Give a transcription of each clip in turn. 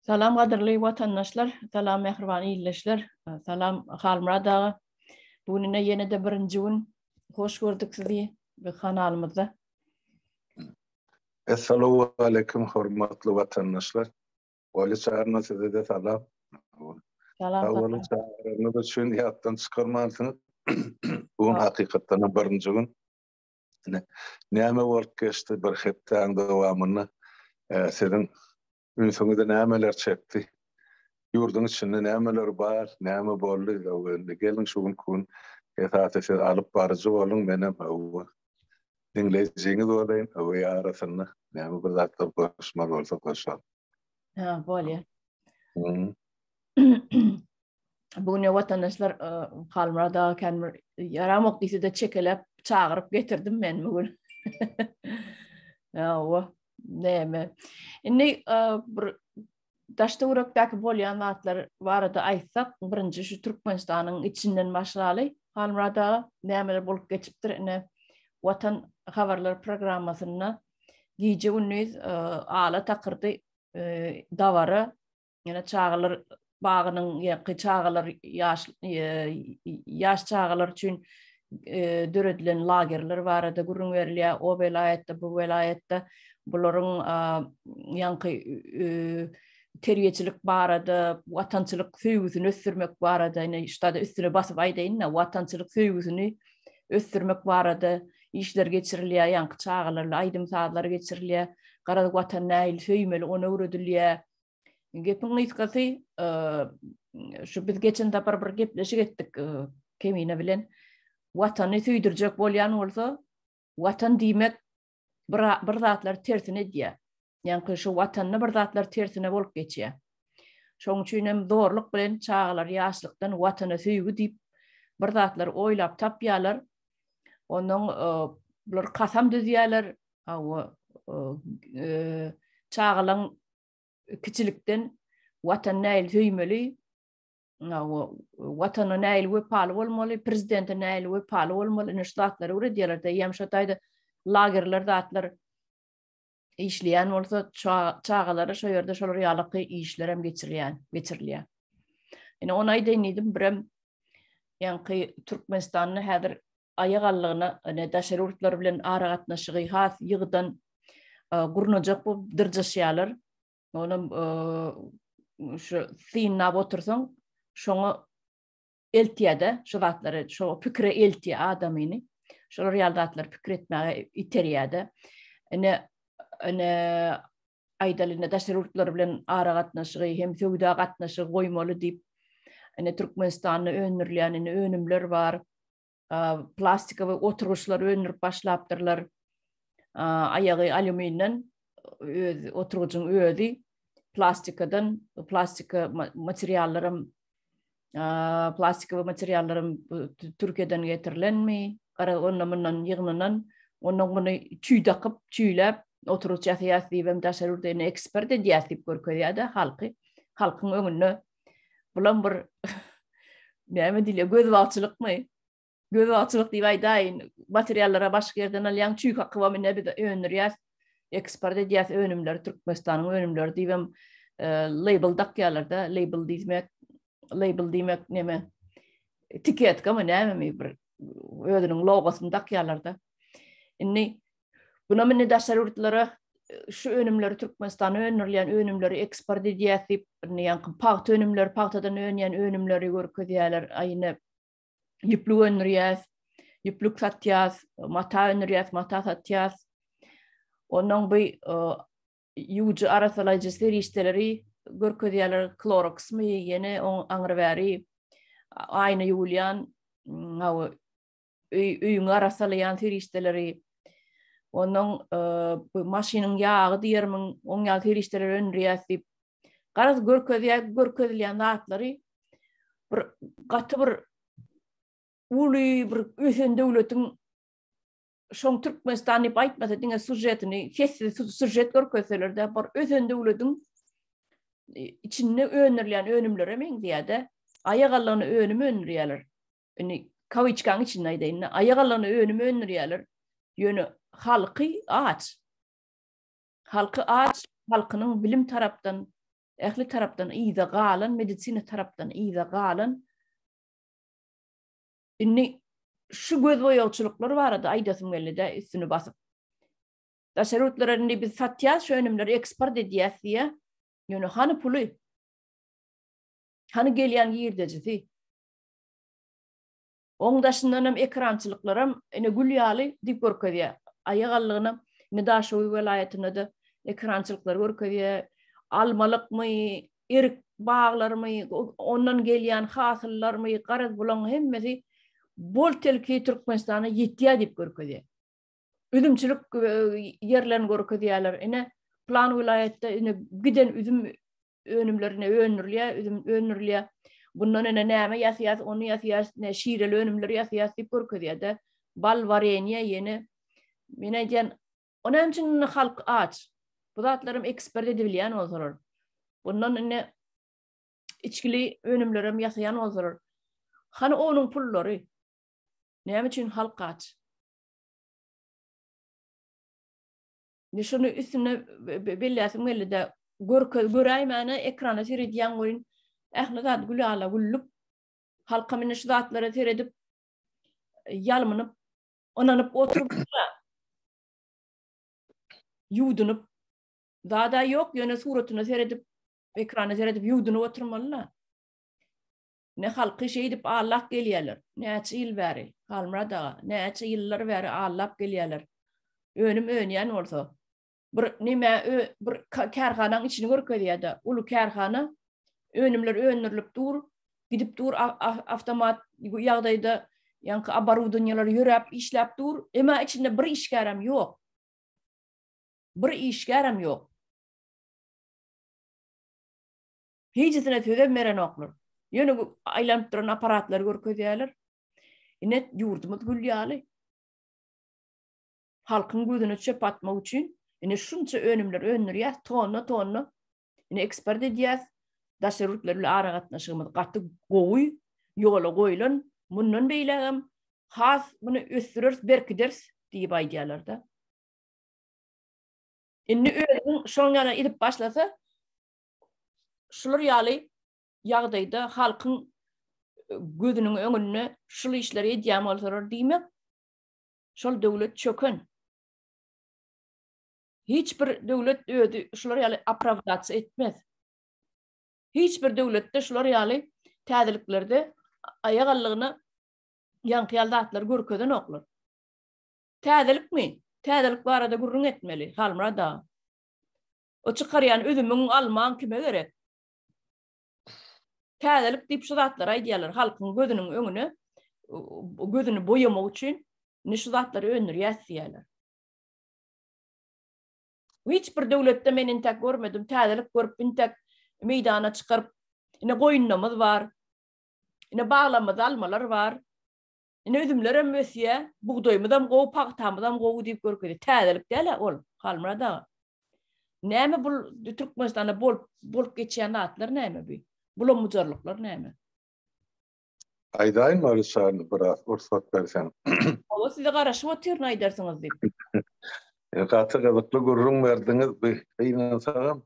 Salam gadyrly watandaşlar, salam mähriban ildeşler, salam Halmyrat aga. Bu gün ine ýene-de birinji gün. Hoş gördük sizi bu kanalymyzda. Essalawwaleýkim hormatly watandaşlar. Wali Çaryna size-de salam. Salam. Sag boluň çagyranyňyz üçin ýatdan çykarmansyňyz. Bu gün hakykatdan hem birinji gün. Ine, näme bolup geçdi bir hepdäň dowamynda siziň ünsüňizi nämeler çekdi? Ýurduň içinde nämeler bar, näme boldy? Indi geliň şu günki gün esasy siz alyp baryjy boluň, menem diňleýjiňiz bolaýyn, öweý arasynda näme bir zatlar goşmaly bolsa goşalım. Ha, bolýar. Bu gün watandaşlar Halmyrat aga kän bir ýaramok diýse-de çekeläp çagyryp getirdim men bu gün. Hawa, näme. Indi bir daş-töwerekdäki bolýan zatlar barada aýtsak, birinji şu Türkmenistanyň içinden başlaly. Halmyrat aga, nämeler bolup geçipdir? Ine, Watan habarlar programmasynda gije-gündiz ala takyrdy dabara Ýöne çagalar bagynyň ýa-ki çagalar ýaş ýaş çagalar üçin döredilen lagerler barada gürrüň berilýär. O welaýatda, bu welaýatda bularyň ýaňky terbiýeçilik barada, watançylyk söýgüsini ösdürmek barada, ine şutada üstüne basyp aýdaýyn-da, watançylyk söýgüsini ösdürmek barada işler geçirilýär, ýaňky çagalar bilen aýdym-sazlar geçirilýär. Garaz, Watany nähili söýmeli, ony öwredilýär. Gepiň gysgasy, şu biz geçen sapar bir gepleşik etdik Kemine bilen. Watany söýdürjek bolýan bolsa, Watan diýmek bir, bir zatlar tersine edýär. Ýaňky şu Watanda bir zatlar tersine bolup geçýär. Şoň üçin hem zorluk bilen çagalar ýaşlykdan Watana söýgi diýip bir zatlar oýlap tapýarlar. Ondan bular kasam düzýärler. Hawa, çagalaň kiçilikden Watany nähili söýmeli, Watana nähili wepaly bolmaly, prezidente nähili wepaly bolmaly, ine şu zatlary öwredýärler-de. Eýýäm şo taýda lagerler zatlar işleýän bolsa, çagalara şo ýerde şolar ýalyky işler hem geçirilýän, geçirilýär. Ine ony aýdaýyn diýdim, birem ýaňky Türkmenistanda häzir aýak aldygyna ine daşary ýurtlar bilen aragatnaşygy has ýygydan gurnajak bolup dyrjaşýarlar. Onam şu synlap otursaň, şoňa eltýär-de şu zatlary, şo pikire eltýär adamyny. Şolar ýaly zatlary pikir etmäge iterýär-de. Ine, ine aýdaly ine daşary ýurtlar bilen aragatnaşygy hem söwda gatnaşygy goýmaly diýip, ine Türkmenistanda öndürilýän ine önümler bar. Plastikowy oturgyçlar öndürip başlapdyrlar. Aýagy alýuminden öz oturgyjyň özi plastikadan, plastika materiallaram plastikowy materiallaram Türkiýeden getirilenmi, gara onda mundan ýygnanan, ondan muny çüý dakyp, çüýläp oturgyç ýasaýas diýibem daşary ýurda indi eksport edýäs diýip görkezýär-de halky, halkyň öňünde. Bulam bir näme diýilýär, gözbagçylykmy? Gözbagçylyk diýip aýdaýyn, materiallara başga ýerden alýaň, çüý kakybam ine biz öndürýäs, eksport edýäs önümleri, Türkmenistanyň önümleri diýibem leýbl dakýarlar-da, leýbl diýmek, leýbl diýmek neme, etiketkamy nämemi bir özüniň logosyny dakýarlar-da. Indi Bunam indi daşary ýurtlara şu önümleri Türkmenistanda öndürilýän önümleri eksport edýäs diýip, indi ýaňky pagta önümleri, pagtadan önýän önümleri görkezýärler. Aý ine ýüplük öndürýäs, ýüplük satýas, mata öndürýäs, mata satýas. Ondan bu ýuwujy arasalaýjy serişdeleri görkezýärler, Clorox-my, ýene oň aňry bäri aýna ýuwulýan öý öýüňi arassalaýan serişdeleri, ondan bu maşynyň ýagy diýermiň, oň ýaly serişdeleri öndürýäs diýip, garaz görkezýär, görkezilýän zatlary bir gaty bir uly bir ösen döwletiň şoň Türkmenistan diýip aýtmasa diňe sujetini sessiz sujet görkezseler-de bir ösen döwletiň içinde öndürilýän önümlere meňzeýär-de, aýak aldygyna önüm öndürýärler. Indi kawiçkaň içinde aýdaýyn, aýak alany önüm öndürýärler. Ýöne halky aç. Halky aç, halkynyň bilim tarapdan, Ähli tarapdan yza galan, medisina tarapdan yza galan. Indi şu gözboýagçylyklar barada aýdasym geldi-de üstüni basyp. Daşary ýurtlara indi biz satýas şu önümleri eksport edýäs diýýär. Ýöne hany puly? Hany gelýän girdejisi? Oň daşyndan hem ekrançylyklaram ine gül ýaly diýip görkezýär. Aýak allygyna ine Daşoguz welaýatynda-da ekrançylyklary görkezýär. Almalykmy, erik baglarymy, ondan gelýän hasyllarmy, garaz bulaň hemmesi bol telki Türkmenistana ýetýär diýip görkezýär. Üzümçilik ýerlerini görkezýärler. Ine plan welaýatda ine giden üzüm önümleri ne öndürilýär, üzüm öndürilýär. Bundan ine näme ýasaýas, ony ýasaýas, ne şireli önümleri ýasaýas diýip görkezýär-de. Bal, warenýe ýene. Men aýdýan, o näme üçin indi halk aç? Bu zatlaram eksport edibilýän bolsalar. Bundan ine içgili önümlerem ýasaýan bolsalar. Hany onuň pullary? Näme üçin halk aç? Indi şuny üstüne belläsim geldi-de, görkez göräýmäne ekrana seredýäň welin ähli zat gülala güllük. Halkam indi şu zatlara seredip ýalmynyp, ynanyp oturypdyr. Ýuwdunyp zada ýok, ýöne suratyna seredip, ekrana seredip ýuwdunyp oturmaly-da. Ne halky şeýdip allap gelýärler. Näçe ýyl bäri, Halmyrat aga, näçe ýyllar bäri allap gelýärler. Önüm önýän bolsa, bir neme bir kärhanaň içini görkezýär-de, uly kärhana önümler öndürilip dur, gidip dur awtomat ýagdaýda ýaňky oborudaniýalar ýöräp işläp dur, emma içinde bir işgärem ýok. Bir işgärem ýok. Hijisine sözem berenoklar. Ýöne aýlanyp duran apparatlary görkezýärler. Ine ýurdumyz gül ýaly. Halkyň gözüne çöp atmak üçin ine şunça önümler öndürýäs, tonna-tonna. Ine eksport edýäs. Daşary ýurtlar bilen aragatnaşygymyz gaty gowy, ýola goýlan. Mundan beýlägem has muny ösdüreris, berkideris diýip aýdýarlar-da. Indi özüniň şoň ýaly edip başlasa, şular ýaly ýagdaýda halkyň gözüniň öňünde şul işleri edýän bolsalar diýmek, şol döwlet çöken. Hiç bir döwlet özi şular ýaly opravdasiýa etmez. Hiç bir döwletde şular ýaly täzeliklerde aýak allygyna ýaňky ýaly zatlary görkezenoklar. Täzelikmi? Täzelik barada gürrüň etmeli, Halmyrat aga. O çykarýan üzümiň, almaň kime gerek? Täzelik diýip şu zatlary aýdýarlar halkyň gözüniň öňüne gözüni boýamak üçin indi şu zatlary öndürýäs diýýärler. Hiç bir döwletde men intäk görmedim, täzelik görüp intäk meýdana çykaryp, ine goýunlarymyz bar, ine baglarymyzda almalar bar, Ine üzümlerem ösýär, bugdaýymyzam gowy, pagtamyzam gowy diýip görkezýär. Täzelik däl-ä ol, Halmyrat aga. Näme bul Türkmenistanda bolup bolup geçýän zatlar näme bu? Bulam-bujarlyklar näme? Aýdaýynmy Alyşan biraz rugsat berseň. Hawa size garaşyp otyryn aýdarsyňyz diýip. Gaty gyzykly gürrüň berdiňiz. Bu gynansagam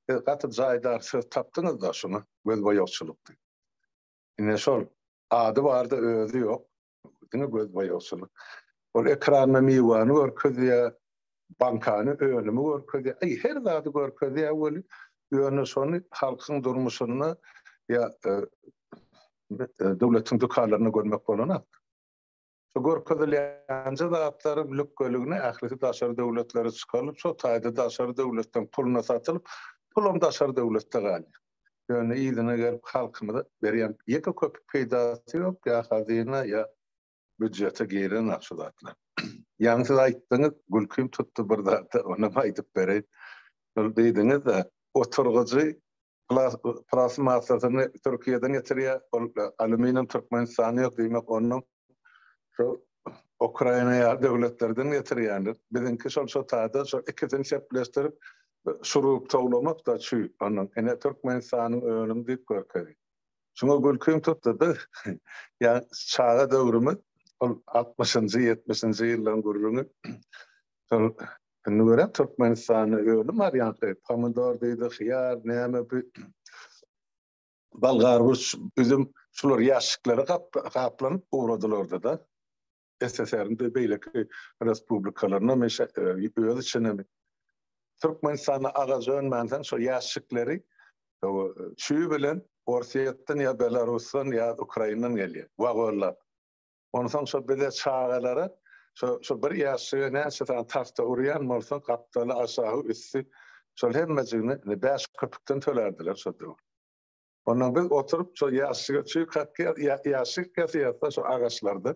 siz gaty jaýdar söz tapdyňyzda şuňa gözboýagçylyk diýip. Ine şol Ady barda özi ýok. Diňe göz boýagçylyk. Ol ekranda miwäni görkezýär, bankany, önümi görkezýär. Aý, her zady görkezýär weli, ýöne şony halkyň durmuşynda ýa e, döwletiň dükanlarynda görmek bolanok. Şu görkezilýänje zatlaryň lükgeligini ählisi daşary döwletlere çykarylyp, şo taýda daşary döwletden puluna satylyp, pulam daşary döwletde galýar. Ýöne yzyna gelip halkymyza berýän ýeke köpük peýdasy ýok, ýa hazyna, ýa býudžete girenok şu zatlar. Ýaňy siz aýtdyňyz, gülkim tutdy bir zada, onam aýdyp bereýin. Şol diýdiňiz-de, oturgyjy plastmassasyny Türkiýeden getirýär, ol alýuminium Türkmenistanda ýok, diýmek onuň şu Ukraina ýaly döwletlerden getirýändir. Biziňki şol şo taýda şol ikisini sepleşdirip şurup towlamak-da çüý, ondan ine Türkmenistanyň önümi diýip görkezýär. Şuňa gülkim tutdy-da, ýa çaga döwrümiz, ol altmyşynjy, ýetmişinji ýyllaryň gürrüňi, şol. Indi görä Türkmenistanda önüm alýanky pomidor diýdi, hyýar, näme bu balgarbuç, üzüm şular ýaşiklere gaplanyp ugradylardy-da. SSR-iň de beýleki respublikalaryna meşe öz içine Türkmenistanda agaç önmänsoň şo ýaşikleri çüý bilen Orsýetden ýa Belarusdan ýa Ukrainadan gelýär wagonlap. Onsoň şo bize çagalara şo şo bir ýaşyga näçe sany tagta urýan bolsaň gapdaly aşagy üsti şol hemmejigini indi bäş köpükden tölärdiler şo döwür. Ondan biz oturyp şo ýaşyga çüý kakýas ýaşyk ýasaýasda şo agaçlardan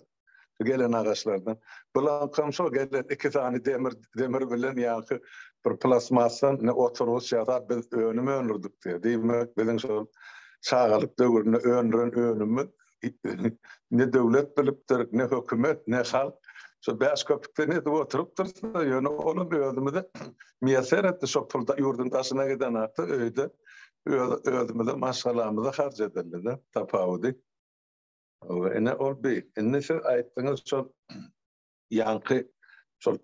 şo gelen agaçlardan. Bulaňkam şo gelen iki sany demir demir bilen ýaňky bir plastmasdan ine oturgyç ýasap biz önüm öndürdik diýýär. Diýmek biziň şol çagalyk döwründe öndüren önümimiz Ne döwlet bilipdir, ne hökümet, ne halk. Şo bäş köpükden edip oturypdyrys, ýöne olam özümize miýesser etdi. Şo pul ýurduň daşyna giden hakda öýde öz özümize, maşgalamyza harç edildi-de, tapawudy. Ine ol bi. Indi siz aýtdyňyz şol Ýaňky şol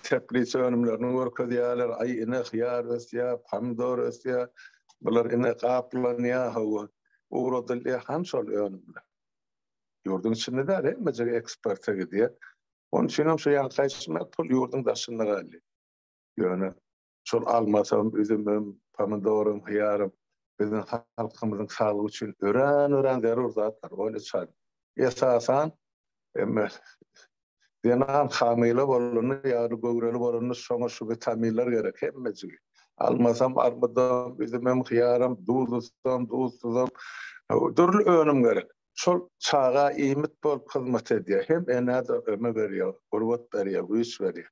teplisa önümlerini görkezýärler, aý ine hyýar ösýär, pomidor ösýär, bular ine gaplanýar, hawa, ugradylýar, hany şol önümler? Ýurduň içinde däl, hemmejigi eksporta gidýär. Onuň üçin hem şu ýaňky aýdyşym ýaly pul ýurduň daşynda galýar. Ýöne şol almasam, üzümem, pomidoram, hyýaram biziň halkymyzyň saglygy üçin örän-örän zerur zatlar. Oýlaçan. Esasan, emme zenan hamyla bolanda, ýagny göwreli bolanda şoňa şu witaminler gerek hemmejigi. Almasam, armydam, üzümem, hyýaram, duzlusam, duzsuzam, dürli önüm gerek. Şol çaga iýmit bolup hyzmat edýär. Hem enä-de ömür berýär, gurbat berýär, güýç berýär.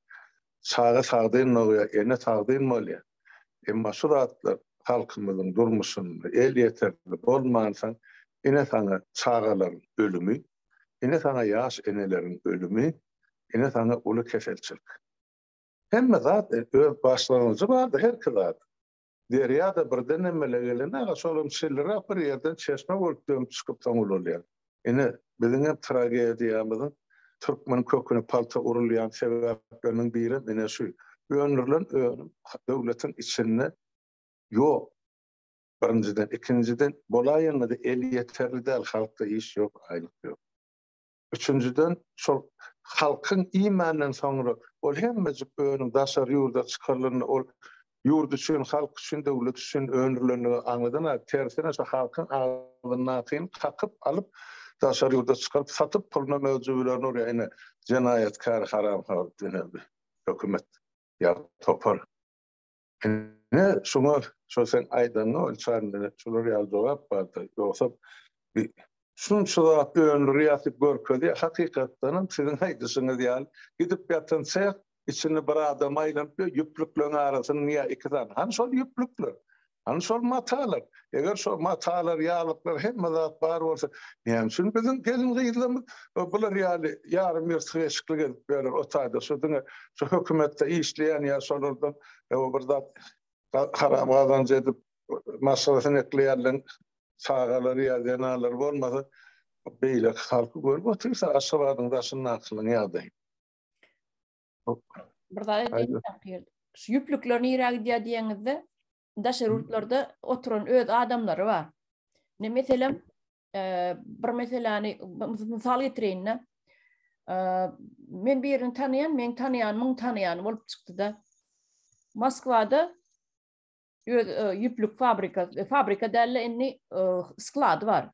Çaga sagdyn dogýar, ene sagdyn bolýar. Emma şu zatlar halkymyzyň durmuşynda elýeterli bolmansoň, ine saňa çagalaryň ölümi, ine saňa ýaş eneleriň ölümi, ine saňa uly keselçilik. Hemme zat öz başlangyjy bardyr herki zadyň. Derýa-da birden emele gelen aga, şolam çilliräk bir ýerden çeşme bolup dömüp çykyp soň ulalýar. Ine, biziňem tragediýamyzyň türkmen köküne palta urulýan sebäpleriniň birem ine şu. Öndürilen önüm döwletiň içinde ýok. Birinjiden. Ikinjiden, bolaýanda-da elýeterli däl, halkda iş ýok, aýlyk ýok. Üçünjiden, şol halkyň iýmänden soňra ol hemmejik önüm daşary ýurda çykarylanda ol ýurt üçin, halk üçin, döwlet üçin öndürilenligi aňladanok. Tersine şo halkyň agzyndakyny kakyp alyp daşary ýurda çykaryp satyp pulunam öz jübülerine urýar. Ine, jenaýatkär haramhor ine hökümet ýa topar. Ine şuňa şo sen aýdanyňa ol çarynda şular ýaly jogap bardy. Ýogsa bir şunça zat öndürýär diýip görkezýär. Hakykatdanam siziň aýdyşyňyz ýaly gidip ýatan seh içinde bir adam aýlanyp ýör, ýüplükleň arasynda ýa iki sany. Hany şol ýüplükler? Hany şol matalar? Eger şol matalar, ýarlyklar hemme zat bar bolsa, näme üçin biziň gelin-gyzlarymyz bular ýaly ýarym ýyrtyk eşikli gezip ýörler o taýda? Şu diňe şu hökümetde işleýän ýa şolardan bir zat haram gazanç edip maşgalasyny ekleýänleň çagalary ýa zenanlary bolmasa, beýleki halky görüp otyrsa Aşgabadyň daşyndakynyň ýagdaýyny. Bir zat aýdaýyn. Şu ýüplükler nirä gidýär diýeňizde, daşary ýurtlarda oturan öz adamlary bar. Ne meselem, e, bir meseläni mysal getireýin-de. E, men birini tanaýan, men tanaýanymyň tanaýany bolup çykdy-da. Moskwada öz e, ýüplük fabrika, fabrika däl-de indi sklady bar.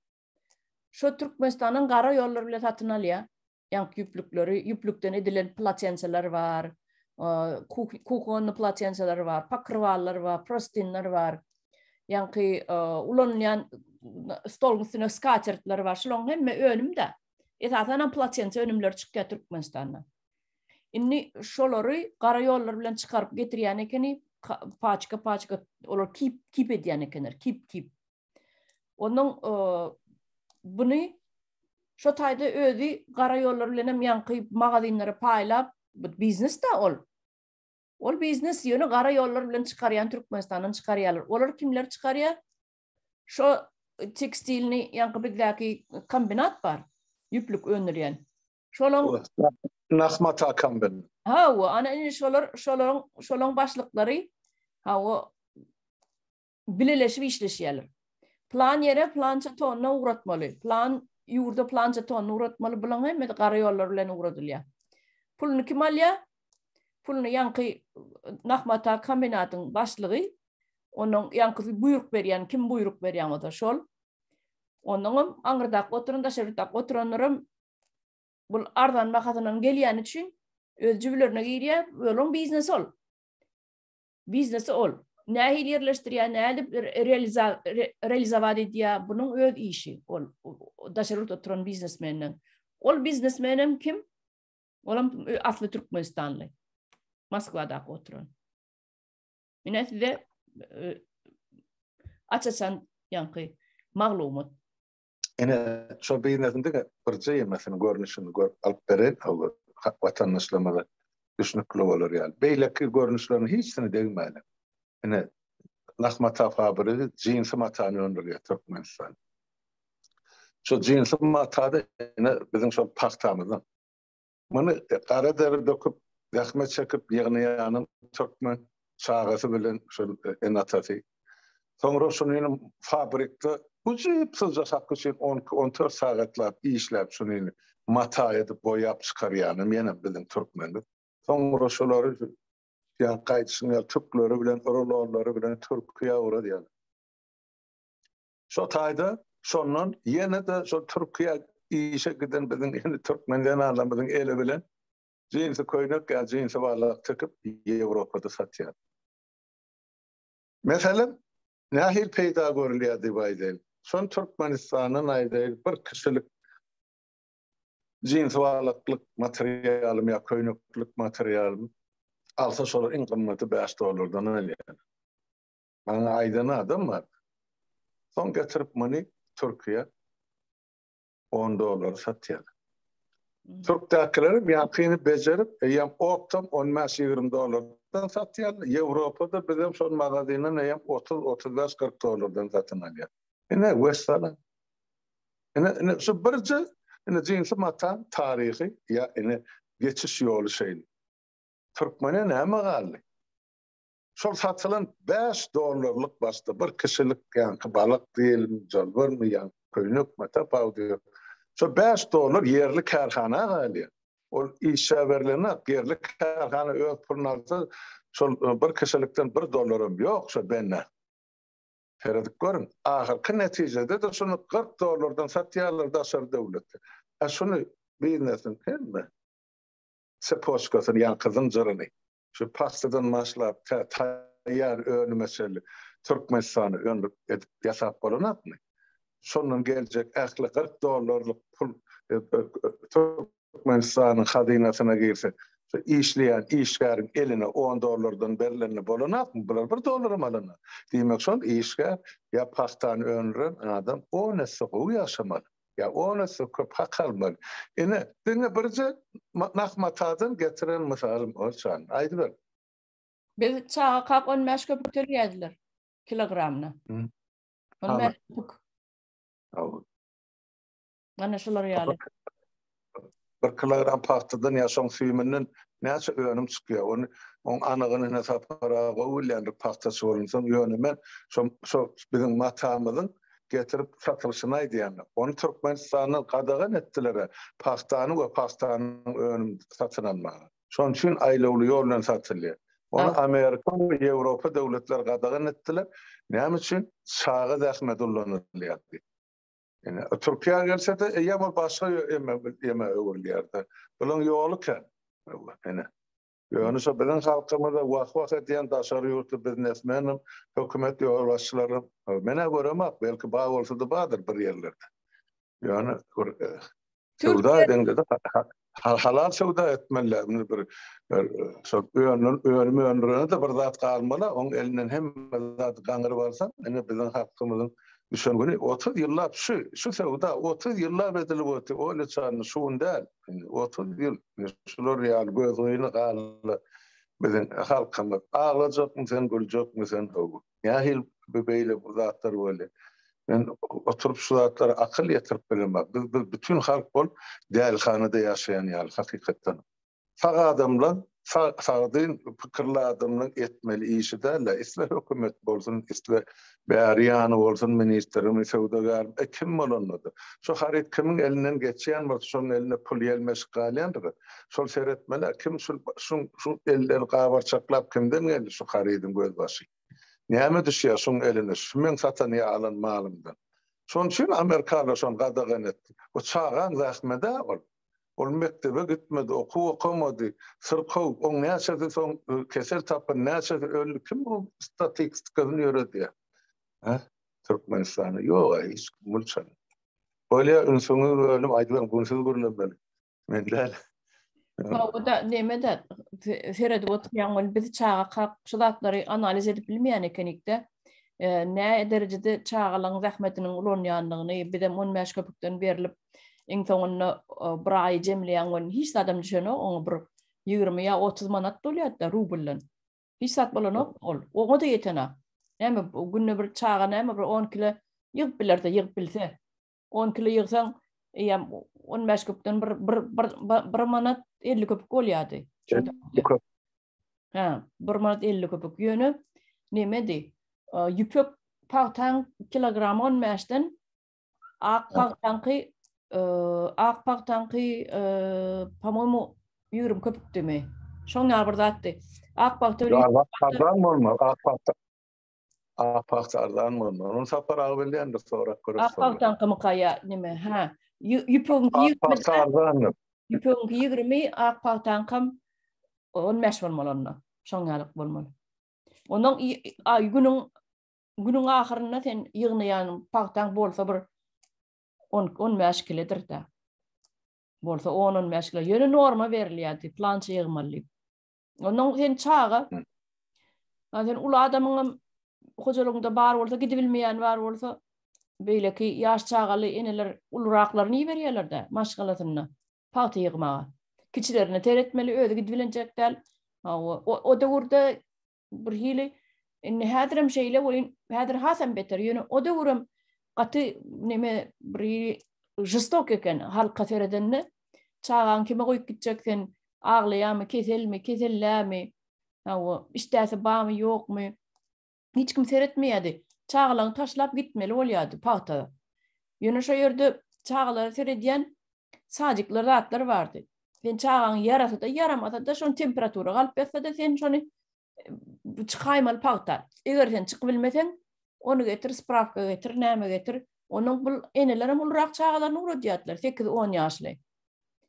Şo Türkmenistanyň gara ýollary bilen satyn alýar. Ýaňky ýüplükleri, ýüplükden edilen plotenseler bar, kuhonny plotenseler bar, pokrywallar bar, prostinler bar. Ýaňky ulanylýan stoluň üstüne skatertler bar. Şularyň hemme önüm-de. Esasan hem plotense önümleri çykýar Türkmenistanda. Indi şolary gara ýollar bilen çykaryp getirýän ekeni, paçka-paçka olar kip kip edýän ekenler, kip kip. Onuň buny şo taýda özi gara ýollar bilen hem ýaňky magazinlere paýlap, bu biznes da ol. Ol biznes ýöne gara ýollar bilen çykarýan Türkmenistandan çykarýarlar. Olar kimler çykarýar? Şo tekstilni ýaňky bizdäki kombinat bar, ýüplük öndürýän. Şolaň Nah mata kombinat. Hawa, ana indi şolar şolaryň şolaryň başlyklary hawa bileleşip işleşýärler. Plan ýere plança tonna ugratmaly. Plan ýurda plança tonna ugratmaly. Bularyň hemmesi gara ýollar bilen ugradylýar. Puluny kim alýar? Puluny ýaňky nah mata kombinatyň başlygy, onuň ýaňkysy buýruk berýän, kim buýruk berýän bolsa şol. Onnoňam aňyrdaky oturan, daşary ýurtdaky oturanlaram bul arzan bahasyndan gelýäni üçin öz jübülerine girýär, olaryň biznesi ol. Biznesi ol. Nähili ýerleşdirýär, nädip realizowat edýär, bunuň öz işi ol daşary ýurtda oturan biznesmenden. Ol biznesmenem kim? Olam asly türkmenistanly. Moskwadaky oturan. Ine size e, aç-açan ýaňky maglumat. Ine, şol biznesiň diňe birje ýemesini, görnüşini görüp alyp bereýin, watandaşlarymyza düşnükli bolar ýaly. Beýleki görnüşleriniň hiçsine degmäli. Ine, nah mata fabrigi jinsi matany öndürýär Türkmenistan. Şo jinsi matada ine biziň şol pagtamyzdan. Muny gara deri döküp, zähmet çekip ýygnaýanam türkmen, çagasy bilen şol ene-atasy. Soňra şunyny fabrikde ujypsyzja hak üçin on iki, on dört sagatlap işläp şunyny mata edip boýap çykarýanam ýene biziň türkmenimiz. Soňra şolary ýa gaýdyşyň ýaly tükleri bilen, rulonlary bilen Türkiýä ugradýarlar. Şo taýda şondan ýene-de şo Türkiýä işe giden biziň indi türkmen zenanlarymyzyň eli bilen jinsi köýnek ýa jinsi balak tikip Ýewropada satýar. Meselem, nähili peýda görülýär diýip aýdaýyn. Şony Türkmenistandan aýdaýyn, bir kişilik jinsi balaklyk materialymy ýa köýneklik materialymy alsa şolar iň gymmaty 5 dollardan alýar. Maňa aýdan adam bar. Soň getirip muny Türkiýä on dollara satýar. Türkdäkilerem ýaňkyny bejerip, eýýäm optom on bäş-ýigrimi dollardan satýarlar. Ýewropada bizem şol magazinden eýýäm 30, 35, 40 dollardan satyn alýar. Ine, wessalam. Ine, ine şu birje ine jinsi mataň taryhy ýa ine geçiş ýoly şeýle. Türkmene näme galdy? Şol satylan bäş dollarlyk başda bir kişilik ýaňky balak diýelim, jalbarmy ýa köýnekmi tapawudy ýok. Şo bäş dollar ýerli kärhana galýar. Ol işçä berlenok, ýerli kärhana öz puluny alsa, şol bir kişilikden bir dollaram ýok şo bende. Seredip görüň, ahyrky netijede-de şuny 40 dollardan satýarlar daşary döwletde. A şuny biznesiň hemme sepoçkasyny, ýaňky zynjyryny Şu pagtadan başlap tä taýýar önüme çenli Türkmenistanda öndürip edip ýasap bolanakmy? Şondan geljek ähli 40 dollarlyk pul e, e, Türkmenistanyň hazynasyna girse, şu işleýän işgäriň eline 10 dollardan berlende bolanakmy? Bular 1 dollaram alana. Diýmek şol işgär ýa pagtany öndüren adam 10 esse gowy ýaşamaly. Ýa on esse köp hak almaly. Ine, diňe birje nah matadan getiren mysalym ol çan. Aýdyber. Biz çagakak 15 köpük töleýärdiler kilogramyna. 15 köpük. Mana şular ýaly. Bir kilogram pagtadan ýa şoň süýüminden näçe önüm çykýar? Ony oň anygyny ine Sapar aga gowy bilýändir pagtaçy bolansoň. Ýöne men şo şo biziň matamyzyň getirip satylyşyny aýdýan. Ony Türkmenistandan gadagan etdiler pagtany we pagtanyň önümini satyn almaga. Şonuň üçin aýlawly ýol bilen satylýar. Ony Amerika we Ýewropa döwletleri gadagan etdiler. Näme üçin? Çaga zähmeti ullanylýar diýip. Ine, Türkiýä gelse-de, eýýäm ol başga ýeme ýeme öwrülýär-de. Bulaň ýoly kän. Ine. Ýöne şo biziň halkymyza wah-wah edýän daşary ýurtly biznesmenem, hökümet ýolbaşçylaram, men-ä göremok, belki bar bolsa-da bardyr bir ýerlerde. Ýöne bir söwda edeňde-de halal söwda etmeliler. Indi bir şol önüm önüm öndürene-de bir zat galmaly, oň elinden hemme zady gaňyryp alsaň, ine biziň halkymyzyň düşen güni 30 ýyllap şu şu söwda 30 ýyllap edilip otyr. Oýla çanly şu gün däl. Indi 30 ýyl şular ýaly gözgyny galdy biziň halkymyz. Aglajakmy sen, güljekmi sen? Nähili beýle bu zatlar bolýar? Men oturyp şu zatlara akyl ýetirip bilemok. Biz biz bütin halk bolup dälihanada ýaşaýan ýaly hakykatdan. Sag adamlar. Sagdyn pikirli adamlaryň etmeli işi däl-de, isle hökümet bolsun, isle bäri ýany bolsun, ministrmi, söwdagärmi, e, kim bolanda-da, şu haryt kimiň elinden geçýän bolsa, şonuň elinde pul ýelmeşik galýandyr. Şol seretmeli, kim şu şu elleri gabarçaklap kimden geldi şu harydyň gözbaşy? Näme düşýär şuň eline, şu meň satan ýa alan malymdan? Şonuň üçin amerikanlar şony gadagan etdi. Bu çagaň zähmedi-ä ol. Ol mekdebe gitmedi, okuw okamady, syrkaw, oň näçesi soň kesel tapyn, näçesi öldi, kim bu statistikasyny ýöredýär? Hä? Türkmenistanda ýog-a hiç kim mulçan. Bolýa ünsüňi bölüm aýdyň, bu gün siz gürlemeli. Men däl. Hawa-da, neme-de, seredip oturýaň welin biz çagakak şu zatlary analiz edip bilmeýän ekenik-de. Nä derejede çagalaryň zähmetiniň ulanýandygyny bizem 15 köpükden berlip, iň soňunda bir aýy jemleýäň welin hiç zadam düşenok, oňa bir 20 ýa 30 manat bolýar-da rubldan. Hiç zat bolanok ol. Oňa-da ýetenak. Näme günde bir çaga näme bir 10 kilo ýygyp biler-de, ýygyp bilse. 10 kilo ýygsaň, eýýäm 15 köpden bir bir bir bir manat 50 köpük bolýardy. Köp. Hä, 1 manat 50 köpük. Ýöne nemedi? Ýüpek pagtaň kilogramy 15-den, ak pagtaňky ak pagtaňky po-moýmu 20 köpükdimi? Şoň ýaly bir zatdy. Ak pagta bilen Arzan bolmaly, ak pagta. Ak pagta arzan bolmaly. Ony Sapar aga bilýändir, sorap görüp. Ak pagtaňkymyka ýa neme? Hä. Ýüpegiňki Ak pagta arzandyr. Ýüpegiňki 20, ak pagtaňkam 15 bolmaly onda. Şoň ýalyk bolmaly. Ondan günüň günüň ahyrynda sen ýygnaýan pagtaň bolsa bir 10 15 kiledir-dä. Bolsa 10-15 kilo. Ýöne norma berilýärdi, plança ýygmaly diýip. Ondan sen çaga, ha sen uly adamyňam hojalygyňda bar bolsa, gidibilmeýän bar bolsa, beýleki ýaş çagaly eneler uluraklaryny iberýärler-de maşgalasynda pagta ýygmaga. Kiçilerine seretmeli, özi gidibilenjek däl. Hawa, o, o döwürde bir hili indi häzirem şeýle welin, häzir hasam beter. Ýöne o döwürem gaty neme bir hili žestok eken halka seredende. Çagaň kime goýup gitjek sen? Aglaýarmy, keselmi, kesellämi? Hawa, işdäsi barmy, ýokmy? Hiç kim seretmeýärdi. Çagalaryny taşlap gitmeli bolýardy pagta. Ýöne şo ýerde çagalara seredýän sadikler zatlar bardy. Sen çagaň ýarasa-da, ýaramasa-da, şony temperatura galyp ýatsa-da, sen şony çykaýmaly pagta. Eger sen çykyp bilmeseň, ony getir, sprawka getir, näme getir. Onuň bul enelerem ulurak çagalaryny ugradýardylar, 8-10 ýaşly.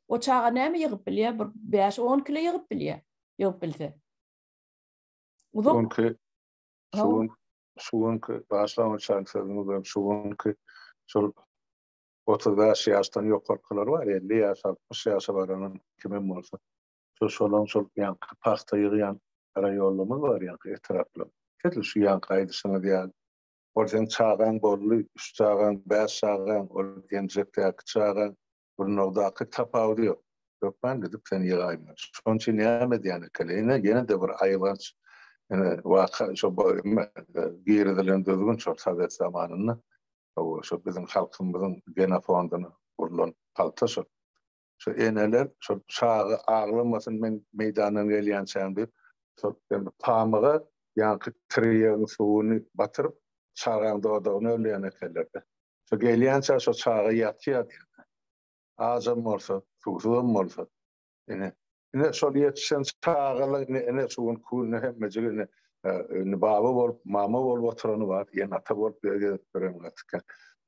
O çaga näme ýygyp bilýär? Bir 5-10 kilo ýygyp bilýär, ýygyp bilse. Uzak. Şu şu gün şu günki başlangyç sözüňiz bilen şu günki şol 35 ýaşdan ýokarkylar bar, 50 ýaş, 60 ýaşa baranam kimem bolsa. Şo şolaň şol ýaňky pagta ýygýan raýonlarymyz bar, ýaňky etraplar. Edil şu ýaňky aýdyşyňyz ýaly. Ol seň çagaň boldy, üç çagaň, bäş çagaň, ol emjekdäki çagaň, gurnagdaky tapawudy ýok. Hökman gidip sen ýygaýmaly. Şonuň üçin näme edýän ekeni? Ine, ýene-de bir aýylganç ine waka şo girizilen düzgün şol sowet zamanynda. Hawa, şo biziň halkymyzyň genofondyna urlan palta şol. Şo eneler şol çaga aglamasyn men meýdandan gelýänçäm diýip, şol pamyga ýaňky tirýegiň suwuny batyryp, çagaň dodagyny ölýän ekenler-de. Şo gelýänçä şo çaga ýatýar diýýär. Ajam bolsa, suwsuzam bolsa. Ine, ine şol ýetişen çagalar ine, ine şu günki günde hemmejik ine indi baba bolup, mama bolup oturany bar, ene-ata bolup ýer gezip ýören gaty kän.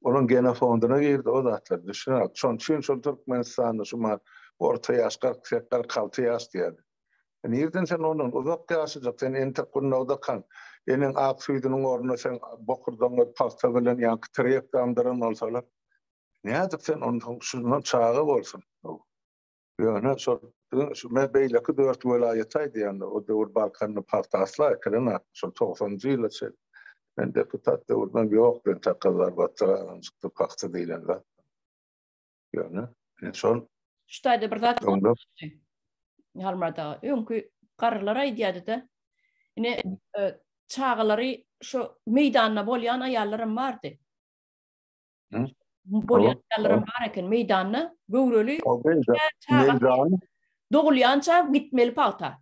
Onuň genofondyna girdi o zatlar, düşüner. Şonuň üçin şol Türkmenistanda şu mahal orta ýaş 48, 46 ýaş diýýärler. Nirden sen ondan uzak ýaşajak, sen entek gundagdakan, eneň ak süýdüniň ornuna seň bokurdagyňa pagta bilen ýaňky tirýek damdyran bolsalar, nädip sen onsoň şundan çaga bolsun? Ýöne şol şu men beýleki dört welaýaty aýdýan, o döwür Balkanda pagta asla ekilenok, şol togsanynjy ýyla çenli. Men deputat döwrümem ýokdy entek Gyzlarbatda galanjykda pagta diýlen zat. Ýöne şol Şu taýda bir zat Halmyrat aga, öňki garrylar aýdýardy-da, ine e, çagalary şu meýdanda bolýan aýallaram bardy. Bolýan aýallaram bar eken meýdanda göwreli. Meýdan dogulýança gitmeli pagta.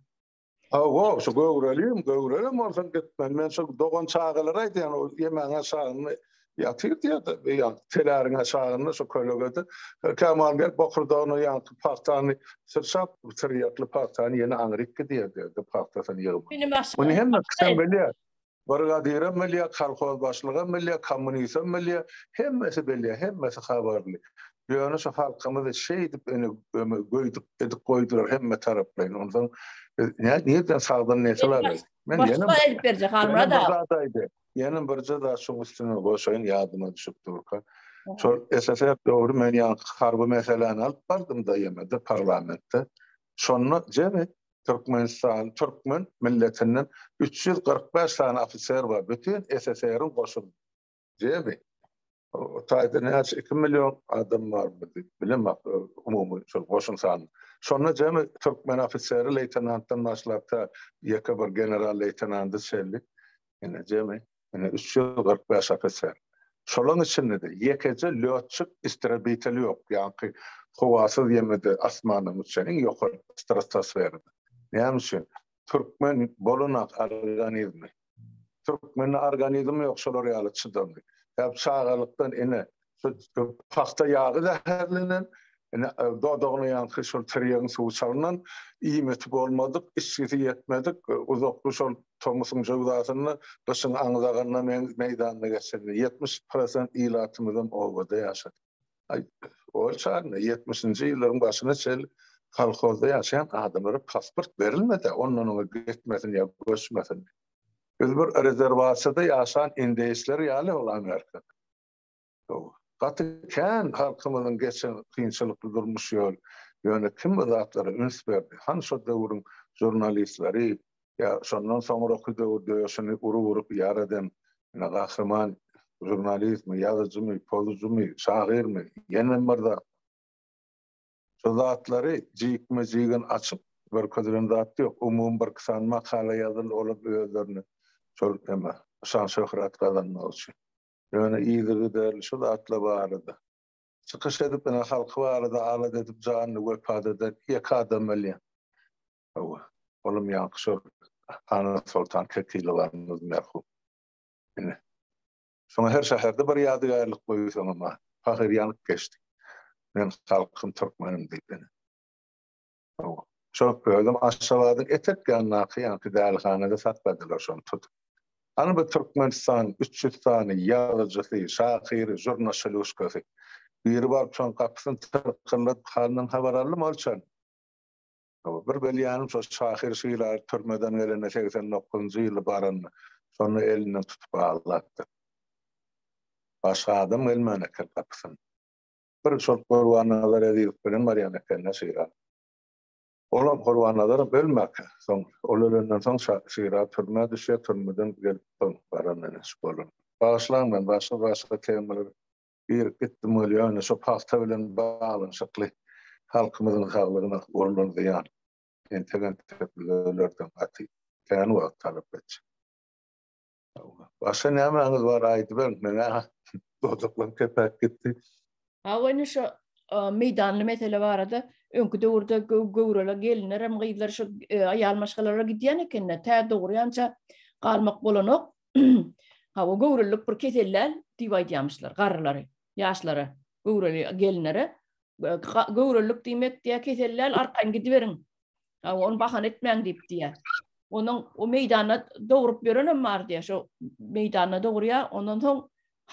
Hawa, şu göwreliyim, göwrelem bolsam gitmen. Men şu dogan çagalara aýdýan, o ýemäň aşagynda ýatyr diýýär-de, ýa teläriň aşagynda şu kölegede. Kämal gelip bokurdagyna ýaňky pagtany syrçap, tirýekli pagtany ýene aňryk gidýär diýýär-de, pagtasyny ýygman. Muny hemme kişem bilýär. Brigadirem bilýär, kolhoz başlygam bilýär, kommunistem bilýär, hemmesi bilýär, hemmesi habarly. Ýöne şu halkymyzy şeýdip ine göýdük edip goýdular hemme taraplaýyn. Onsoň biz nirden sagdyn nesil alaýyn? Men ýene bir aýdyp berjek Halmyrat aga. Ýene birje zat şuň üstüne goşaýyn ýadyma düşüp durka. Şol SSR döwri men ýaňky harby meseläni alyp bardym-da ýemede parlamentde. Şonda jemi Türkmenistan türkmen milletinden 345 sany ofiser bar. Bütin SSR-iň goşuny. Jemi. O taýda näçe 2 million adam barmy diýip bilemok umumy şol goşun sany. Şonda jemi türkmen ofiseri leýtenantdan başlap ta ýeke bir general leýtenanta çenli ine jemi Ine, 345 ofiser. Şolaň içinde-de ýekeje lýotçik istrebitel ýok, ýaňky howasyz ýemede asmandan uçýan iň ýokary stratosferada. Näme üçin? Türkmen bolanak organizmi. Türkmende organizm ýok şolar ýaly çydamly. Sebäbi çagalykdan ine, şu pagta ýagy zäherlenen, ine dodagyna ýaňky şol tirýegiň suwy çalynan, iýmiti bolmadyk, içgisi ýetmedik, uzakly şol Tomusyň jöwzasynda, gyşyň aňzagynda meýdanda geçirdi. 70 prosent ilatymyzam obada ýaşady. Aý, ol çagynda ýetmişinji ýyllaryň başyna çenli kolhozda ýaşaýan adamlara pasport berilmedi, ondan oňa gitmesin ýa göçmesin diýip. Biz bir rezerwasiýada ýaşan indeýsler ýaly ol Amerikada. Gaty kän halkymyzyň geçen kynçylykly durmuş ýoly. Ýöne kim bu zatlara üns berdi? Hany şo döwrüň žurnalistleri ýa şondan soňraky döwür döşüni urup-urup ýar eden ine gahryman žurnalistmi, ýazyjymy, pozujymy, şahyrmy, ýenem bir zat. Şu zatlary jikme-jigin açyp görkezilen zat ýok. Umumy birki sany makala ýazyldy, olam özlerine şol eme şan-şöhrat gazanmak üçin. Ýöne yzygiderli şu zatlar barada çykyş edip, ine halky barada alada edip janyny wepat eden ýeke adam bilýän. Hawa, olam ýaňky şol Annasoltan Kekilowamyz merhum. Ine. Şoňa her şäherde bir ýadygärlik goýsaňam, pahyr ýanyp geçdi. Men halkym türkmenim diýip ine. Hawa. Şo özem Aşgabadyň etek ýanyndaky ýaňky dälihanada sakladylar şony tutup. Hany bu Türkmenistanyň 300 sany ýazyjysy, şahyry, žurnaşalýuşkasy. Biri baryp şoň gapysyny tyrkyldadyp halyndan habar aldymy ol çan? Hawa, bir bilýänim şo şahyr Şiraly türmeden gelende 89-njy ýyly baranda şonda elinden tutup aglapdyr. Başga adam gelmän eken gapysyna. Bir şol Gurbannazar Ezizow bilen barýan eken-dä Şiraly. Olam Gurbannazaram ölmäkä, soň ol ölenden soň Şiraly türmä düşýär, türmeden gelip soň baran ene şu bolan. Bagyşlaň men başga-başga temalara girip gitdim weli ýöne şo pagta bilen baglanyşykly halkymyzyň saglygyna urlan zyýan entek-entek düzelerden gaty kän wagt talap etjek. Başga nämäňiz bar aýdyberiň men-ä dodaklarym kepäp gitdi. Hawa indi şo meýdanly mesele barada öňki döwürde göwreli gelinlerem gyzlar şo aýal maşgalalara gidýän ekenler tä dogurýança galmak bolanok. Hawa göwrelilik bir kesel däl diýip aýdýamyşlar garrylary ýaşlara göwreli gelinlere göwrelilik diýmek diýä kesel däl arkaýyn gidiberiň Hawa, ony bahana etmäň diýip diýýär. Onuň o meýdanda dogrup ýörenem bar diýýär. Şo meýdanda dogurýar, ondan soň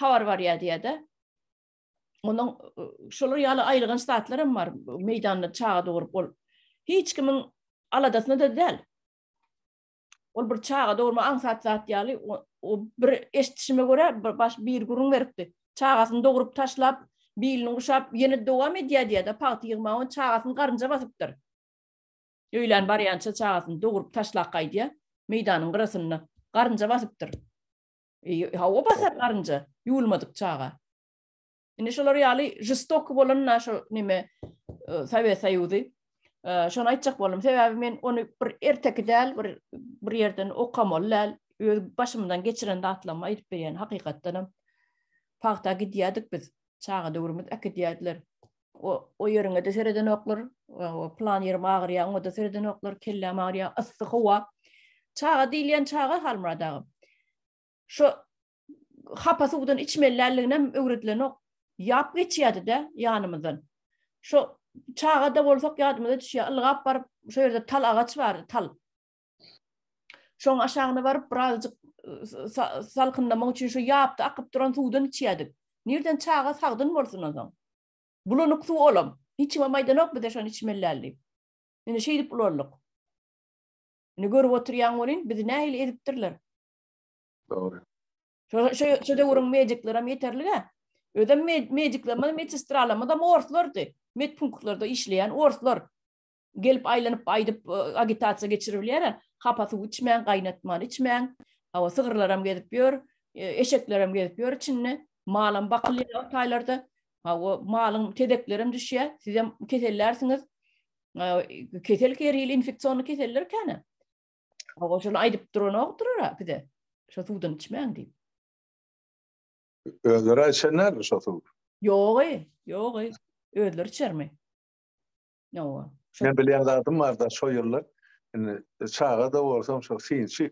habar barýar diýýär-de. Onuň şolar ýaly aýylganç zatlar hem bar. Meýdanda çaga dogrup ol hiç kimiň aladasyna-da däl. Ol bir çaga dogurma aňsat zat ýaly, o bir eşidişime görä bir baş bir gürrüň beripdi. Çagasyny dogrup taşlap, bilini guşap ýene dowam edýär diýýär-de, pagta ýygmaga ony çagasyny garynja basypdyr. Öýlän barýança çagasyny dogrup taşlap gaýdýar, meýdanyň gyrasynda garynja basypdyr. Hawa basar garynja, ýuwulmadyk çaga. Indi şolar ýaly žestoky bolan şo neme e, Sowet Soýuzy. E, şony aýtjak boldum. Sebäbi men ony bir erteki däl, bir bir ýerden okamaly däl, öz başymdan geçiren zatlarymy aýdyp berýän hakykatdan hem. Pagta gidýärdik biz. Çaga döwrümiz äkidýärdiler. O, o ýeriňe-de seredenoklar, o plan ýerim agyrýar, oňa-da seredenoklar, kelläm agyrýar, yssy howa. Çaga diýilýän çaga Halmyrat aga. Şo hapa suwdan içmeli däldiginem öwredilenok. Ýap geçýärdi-de ýanymyzdan. Şo çaga-da bolsak ýadymyza düşýär, ylgap baryp, şo ýerde tal agaç bardy, tal. Şoň aşagyna baryp birazajyk salkynlamak üçin şu ýapda akyp duran suwdan içýärdik. Nirden çaga sagdyn bolsun onsoň. Bulanyk suw olam. Hiç kimem aýdanok bize şony içmeli däl diýip. Ine şeýdip ulaldyk. Ine görüp oturýaň welin bizi nähili ezipdirler. Dogry. Şo şo şo döwrüň mediklerem ýeterlik-ä. Özem mediklerimiz, medsestralarymyzam orslardy. Medpunktlarda işleýän orslar. Gelip aýlanyp aýdyp agitasiýa geçirip bilýär-ä. Hapa suw içmäň, gaýnatman içmäň. Hawa, sygyrlaram gezip ýör, eşeklerem gezip ýör içinde. Malam bakylýar o taýlarda. Hawa, malyň tezeklerem düşýär. Sizem kesellärsiňiz. Kesel her hili infeksionny keseller kän-ä. Hawa, şony aýdyp duranokdyr-a bize. Şo suwdan içmäň diýip. Özleri içenlermi şo suwy? Ýogy, ýogy. Özleri içermi? Ýoga. Men bilýän zadym barda şo ýyllar indi çaga-da bolsam şo synçy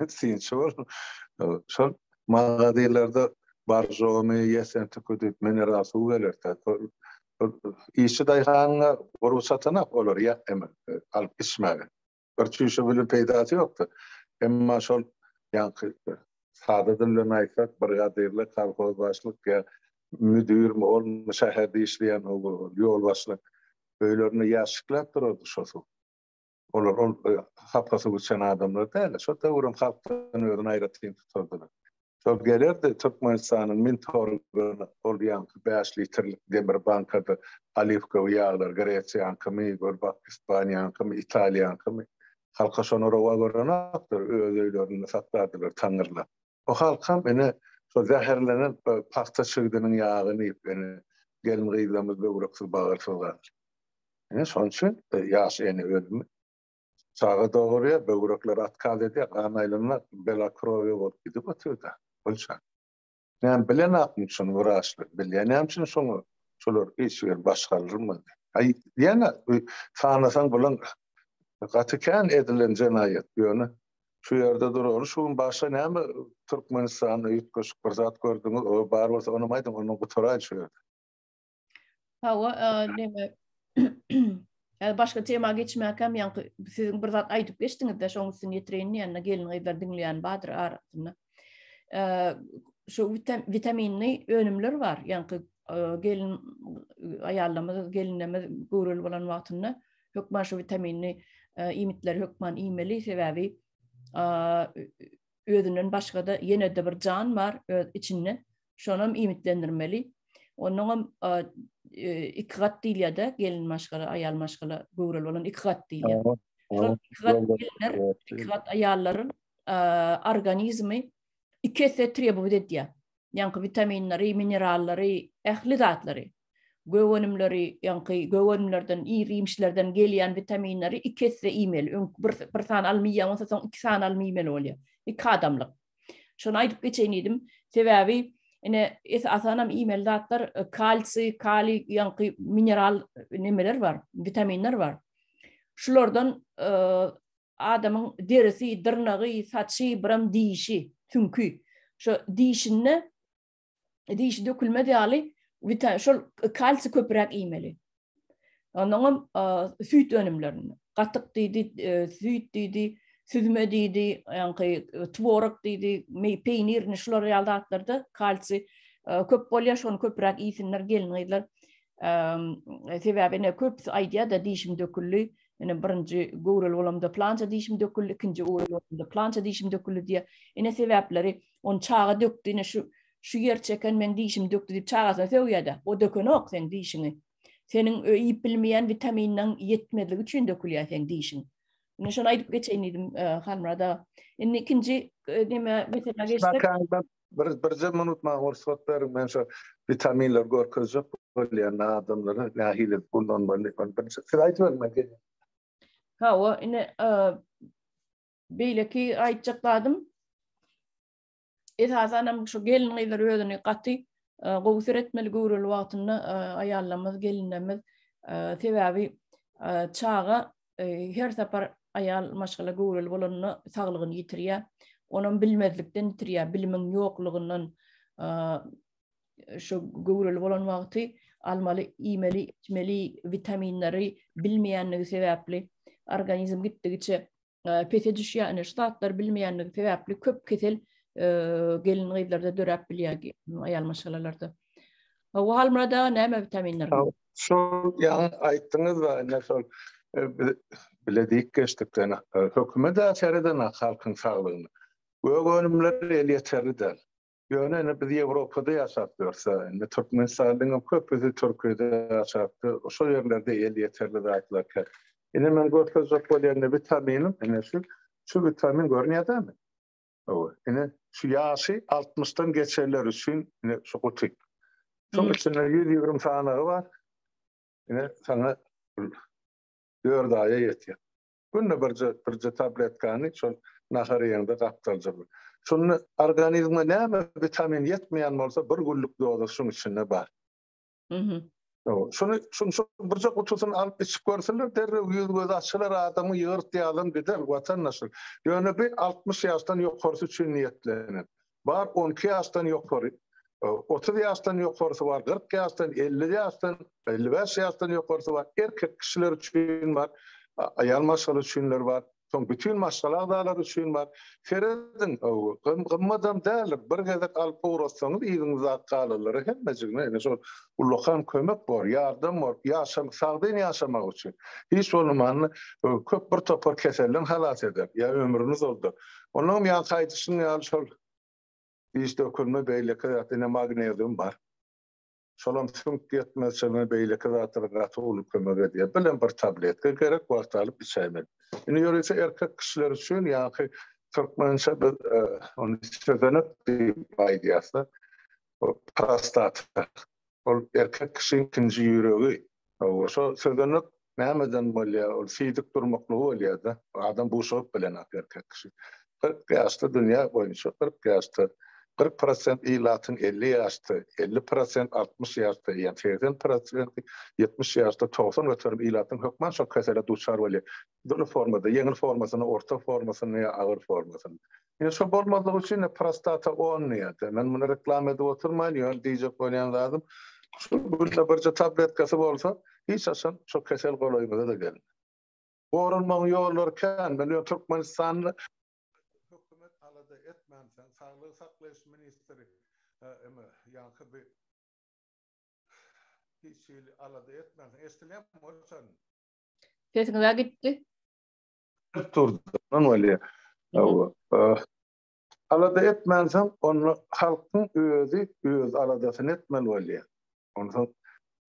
synçy bol. Şol magazinlerde Borjomy, Ýessentüki diýip mineral suw gelerdi. Işçi daýhanyňa gurby çatanok olary ýa alyp içmäge. Bir çüýşe bilen peýdasy ýokdy. Emma şol ýaňky sada dil bilen aýtsak, brigadirler, kolhoz başlyk ýa müdirmi, olmy şäherde işleýän ýolbaşçylar öýlerinde ýaşşikläp durardy şo suw. Olar ol hapa suw içen adamlar däldi. Şo döwürem halkdan özüni aýratyn tutardylar. Şol gelerdi Türkmenistanyň Mintorgyna ol ýaňky bäş litrlik demir bankada oliwkowy ýaglar Gresiýaňkymy, gör bak Ispaniýaňkymy, Italiýaňkymy. Halka şony rowa görenokdyr, öz öýlerinde saklardylar taňyrlap. O halkam ine şo zäherlenen pagta çigdiniň ýagyny iýip ine gelin-gyzlarymyz böwreksiz bagyrsyz galdy. Ine şonuň üçin ýaş ene ölümi Çaga dogurýar, böwrekler otkaz edýär, gan aýlanmak, bela krowiýa bolup gidip otyr-da. Bolça. Näme bilenakmy şuny wraçlar? Bilýär. Näme üçin şoňa şolar hiç bir baş galdyrmady? Aý, ýene sanasaň bulaň gaty kän edilen jenaýat. Ýöne şu ýerde duraly. Şu gün başga näme Türkmenistanda üýtgeşik bir zat gördüňiz? O bar bolsa onam aýdyň, ondan gutaraýyn şu ýerde. Hawa, neme başga tema geçmäkäm ýaňky siziň bir zat aýdyp geçdiňiz-de, şoň üstüni ýetireýin diýende gelin-gyzlar diňleýän bardyr arasynda. Şu witaminli önümler bar. Ýaňky gelin aýallarymyz, gelinlerimiz göwreli bolan wagtynda hökman şu witaminli iýmitleri hökman iýmeli, sebäbi Özünden başga-da ýene-de bir jan bar öz içinde. Şonam iýmitlendirmeli. Onnoňam iki gat diýilýär-de, gelin maşgala, aýal maşgala göwreli bolan iki gat diýilýär. Şol iki gat gelinler, iki gat aýallaryň organizmi iki esse trebowat edýär. Ýaňky witaminleri, minerallary, ähli zatlary. Gök önümleri, ýaňky gök önümlerden, ir-iýmişlerden gelýän witaminleri iki esse iýmeli. Öň bir, bir sany alma iýýän bolsa, soň iki sany alma iýmeli bolýar. Iki adamlyk. Şony aýdyp geçeýin diýdim. Sebäbi ine esasanam iýmeli zatlar e, kalsiý, kaliý, ýaňky mineral nemeler bar, witaminler bar. Şulardan e, adamyň derisi, dyrnagy, saçy, biram dişi, süňki. Şu dişinde dişi dökülmez ýaly vitamin şol kalsiý köpräk iýmeli. Ondan süýt önümlerini, gatyk diýdi, e, süýt diýdi, süzme diýdi, ýaňky e, tworog diýdi, peýnir, şular ýaly zatlarda kalsiý e, köp bolýar, şony köpräk iýsinler gelin-gyzlar. Sebäbi ine köpüsi aýdýar-da dişim döküldi. Ine birinji göwreli bolamda plança dişim döküldi, ikinji göwreli bolamda plança dişim döküldi diýýär. Ine sebäpleri Ony çaga dökdi, ine şu şu ýer çeken meň dişimi dökdi diýip çagasyna sögýär-de. O dökenok seň dişiňi. Seniň iýip bilmeýän witaminleň ýetmezligi üçin dökülýär seň dişiň. Ine şony aýdyp geçeýin diýdim, Halmyrat aga. Indi ikinji neme meselä geçsek. Bir birje minut maňa rugsat beriň, men şu witaminleri görkezjek bolýan adamlara nähili ullanmaly. Siz aýdyp beriň men gelýän. Hawa, ine Beýleki aýtjak zadym esasan hem şu gelin-gyzlar özüni gaty Gowy seretmeli göwreli wagtynda aýallarymyz, gelinlerimiz. Sebäbi çaga her sapar aýal maşgala göwreli bolanda saglygyny ýitirýär. Onam bilmezlikden ýitirýär, bilimiň ýoklugyndan şu göwreli bolan wagty almaly, iýmeli, içmeli witaminleri bilmeýänligi sebäpli organizm gitdigiçe pese düşýär. Ine şu zatlary bilmeýänligi sebäpli köp kesel gelin-gyzlarda döräp bilýär, aýal maşgalalarda. Hawa Halmyrat aga näme witaminler? Şol ýaňy aýtdyňyz da ine şol bile diýip geçdik hökümet-ä seredenak halkyň saglygyna. Gök önümler elýeterli däl. Ýöne indi biz Ýewropada ýaşap ýörse, indi Türkmenistanyňam köpüsi Türkiýede ýaşapdy, şol ýerlerde elýeterli zatlar kän. Indi men görkezjek bolýan indi witaminim, ine şu, şu witamin görünýär dämi? Hawa, ine şu ýaşy altmyşdan geçenler üçin ine şu guty. Şoň içinde 120 sanagy bar. Ine saňa 4 aýa ýetýär. Günde birje, birje tabletkany şol nahar iýeňde gapdalja bir. Şunda organizme näme witamin ýetmeýän bolsa bir günlük dozasy şuň içinde bar. Mhm. Şuny, şuň şu birje gutusyny alyp içip görsünler, derrew ýüz-gözi açylar, adamyň ýygyrt ýalam gider, watandaşlar. Ýöne bi 60 ýaşdan ýokarsy üçin niýetlenen. Bar 12 ýaşdan ýokary, 30 ýaşdan ýokarsy bar, 40 ýaşdan, 50 ýaşdan, 55 ýaşdan ýokarsy bar, erkek kişiler üçin bar, aýal maşgala üçinler bar, soň bütin maşgala agzalary üçin bar. Serediň, gymmadam däldir, bir gezek alyp ugratsaňyz yzyňyzdaky galanlara hemmejigine ine şol ullakan kömek bor, ýardam bor, ýaşam, sagdyn ýaşamak üçin. Hiç bolmanda köp bir topar keselden halas eder, ýa ömrüni uzaldar. Onnoňam ýaňky aýdyşyň ýaly şol diş dökülme beýleki zat ine magnezium bar. Şolam süňk ýetmezçiligine beýleki zatlara gaty uly kömek edýär. Bilem bir tabletka gerek wagt alyp içäýmeli. Indi ýörite erkek kişiler üçin ýaňky türkmençe biz ony sözenek diýip aýdýasda prostata. Ol erkek kişiň ikinji ýüregi. Hawa, şo sözenek nämeden bolýar? Ol siýdik durmaklygy bolýar-da. Adam buşugyp bilenok erkek kişi. 40 ýaşda dünýä boýunça 40 ýaşda 40 prosent ilatyň 50 ýaşda, 50 prosent 60 ýaşda, ýa 80 prosenti 70 ýaşda, 90 göterim ilatyň hökman şo kesele duçar bolýar. Dürli formada, ýeňil formasynda, orta formasynda ýa agyr formasynda. Ine şo bolmazlygy üçin de prostata on diýýärdi. Men muny reklama edip oturmaýyn, ýöne diýjek bolýan zadym, şu günde birje tabletkasy bolsa, hiç haçan şo kesel golaýyňyza-da gelmez. Goranmagyň ýollary kän. Men ýöne Türkmenistanda hökümet alada etmänsoň, saglygy saklaýyş ministri eme ýaňky bi hiç hili alada etmänsoň, eşdilýärmi Gülşen? Sesiňiz-ä gitdi. Durdy. Bolýar. Alada etmänsoň, onda halkyň özi öz aladasyny etmeli bolýar. Onsoň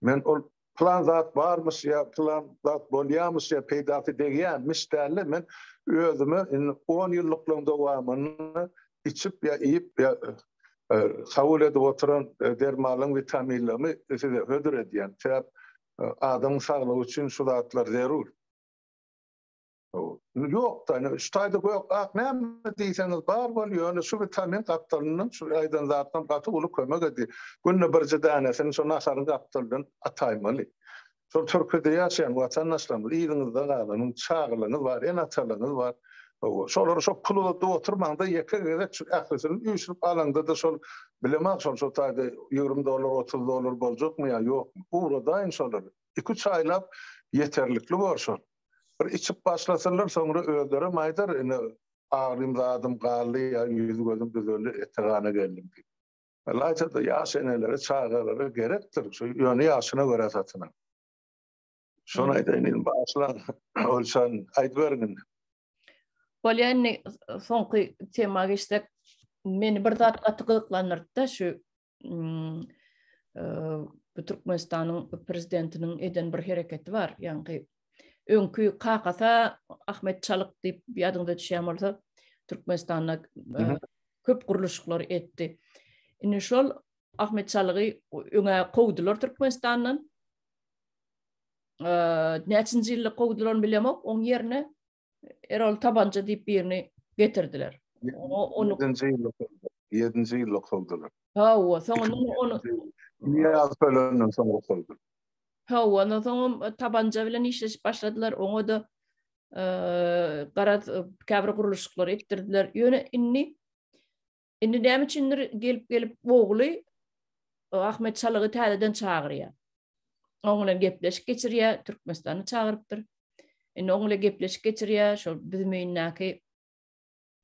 men ol plan zat barmyş ýa plan zat bolýarmyş ýa peýdasy degýärmiş däl-de, men özüme indi on ýyllyklaryň dowamynda içip ýa iýip ýa kabul edip oturan dermanlaryň, witaminlerimi size hödür edýän. Sebäp adamyň saglygy üçin şu zatlar zerur. Ýok-da, ine, şu taýda gök, ak näme diýseňiz bar bol, ýöne şu witamin gapdalyndan şu aýdan zatlam gaty uly kömek edýär. Günde birje dänesini şu naharyň gapdalyndan ataýmaly. Şol Türkiýede ýaşaýan watandaşlarymyz, yzyňyzda galanyň, çagalaryňyz bar, ene-atalaryňyz bar. Hawa, şolary şo pul uzadyp oturmaň-da, ýeke gezek şu ählisini üýşürip alaňda-da şol, bilemok şol şo taýda 20 dollar, 30 dollar boljakmy ýa ýokmy, ugradaýyň şolary. Iki-üç aýlap ýeterlikli bor şol. Bir içip başlasalar, soňra özlerem aýdar, ine, agrym zadym galdy ýa ýüz-gözüm düzeldi, ete-gana geldim diýip. Ylaýta-da ýaş enelere, çagalara gerekdir, şu ýöne ýaşyna görä satyn al. Şony aýdaýyn indi, bagyşlaň, Gülşen, aýdyberiň indi. Bolýa indi soňky tema geçsek, meni bir zat gaty gyzyklandyrdy-da, şu bu Türkmenistanyň prezidentiniň eden bir hereketi bar. Ýaňky öňki kakasy Ahmet Çalyk diýip ýadyňyza düşýän bolsa, Türkmenistanda köp gurluşyklar etdi. Indi şol Ahmet Çalygy öňe kowdular Türkmenistandan. Näçinji ýylda kowdular bilemok, oň ýerine Erol Tabanja diýip birini getirdiler. Onu. Ýedinji ýylda kowdular. Hawa, soňundan ony Nyýazow ölenden soň kowdular. Hawa, ondan soňam tabanca bilen işleşip başladylar. Oňa-da garaz käbir gurluşyklary etdirdiler. Ýöne indi indi näme üçindir gelip-gelip ogly Ahmet Çalygy täzeden çagyrýar. Oň bilen gepleşik geçirýär, Türkmenistana çagyrypdyr. Indi oň bilen gepleşik geçirýär, şol Büzmeýindäki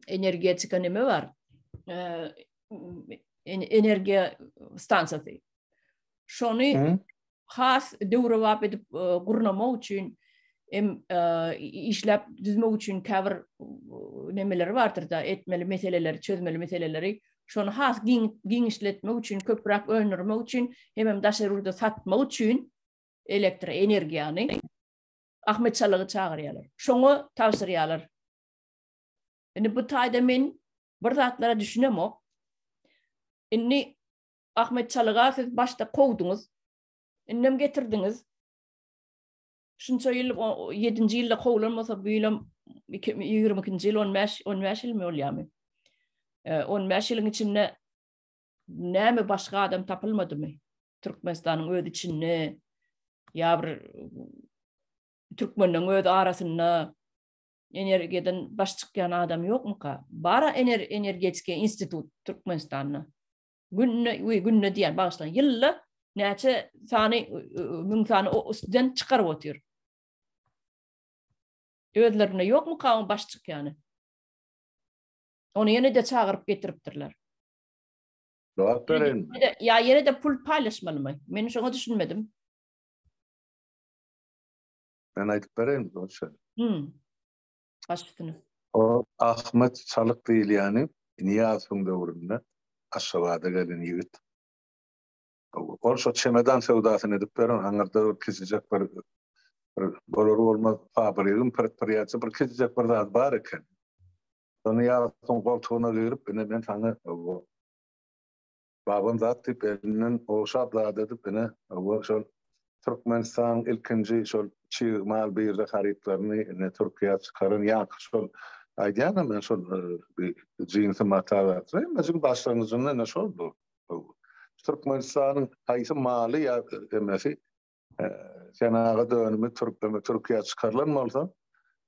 energetika neme bar? Energiýa stansiýasy. Şony has döwrebap edip gurnamak üçin hem işläp düzmek üçin käbir nemeleri bardyr-da, etmeli meseleleri, çözmeli meseleleri. Şony has giňişletmek üçin, köpräk öndürmek üçin, hemem daşary ýurda satmak üçin elektroenergiýany Ahmet Çalygy çagyrýarlar. Şoňa tabşyrýarlar. Indi bu taýda men bir zatlara düşünemok. Indi Ahmet Çalyga siz başda kowduňyz. Indem getirdiňiz. Şunça ýyl, ýedinji ýylda kowlan bolsa, bu ýylam 22-nji ýyl 15, 15 ýylmy bolýarmy? 15 ýylyň içinde näme başga adam tapylmadymy? Türkmenistanyň öz içinde ýa bir türkmenleň öz arasynda energiýadan baş çykýan adam ýokmuka? Bara energetika institut Türkmenistanda. Günde, we günde diýen bagyşlaň, ýylda näçe sany müň sany student çykaryp otyr. Özlerinde ýokmuka oň baş çykýany? Ony ýene-de çagyryp getiripdirler. Jogap bereýinmi? Ýa ýene-de pul paýlaşmalymy? Men şoňa düşünmedim. Men aýdyp bereýin bolsa. Hmm. Baş üstüne. O Ahmet Çalyk diýilýäni Nyýazowyň döwründe Aşgabada gelen ýigit. Ol şo çemedan söwdasyny edip beren, aňyrda bir kiçijek bir bir bolar bolmaz fabrigiň, predpriýatiýa bir kiçijek bir zady bar eken. Şo Nyýazowyň goltugyna girip, ine men saňa Babam zat diýip elinden ogşap zat edip ine hawa şol Türkmenistanyň ilkinji şol çig mal birža harytlaryny ine Türkiýä çykaran ýaňky şol aýdýanam men şol jinsi mata zat hemmejigiň başlangyjynda ine şoldy. Türkmenistanyň haýsy maly ýa emesi Senagat önümi Türkiýä çykarylan bolsa,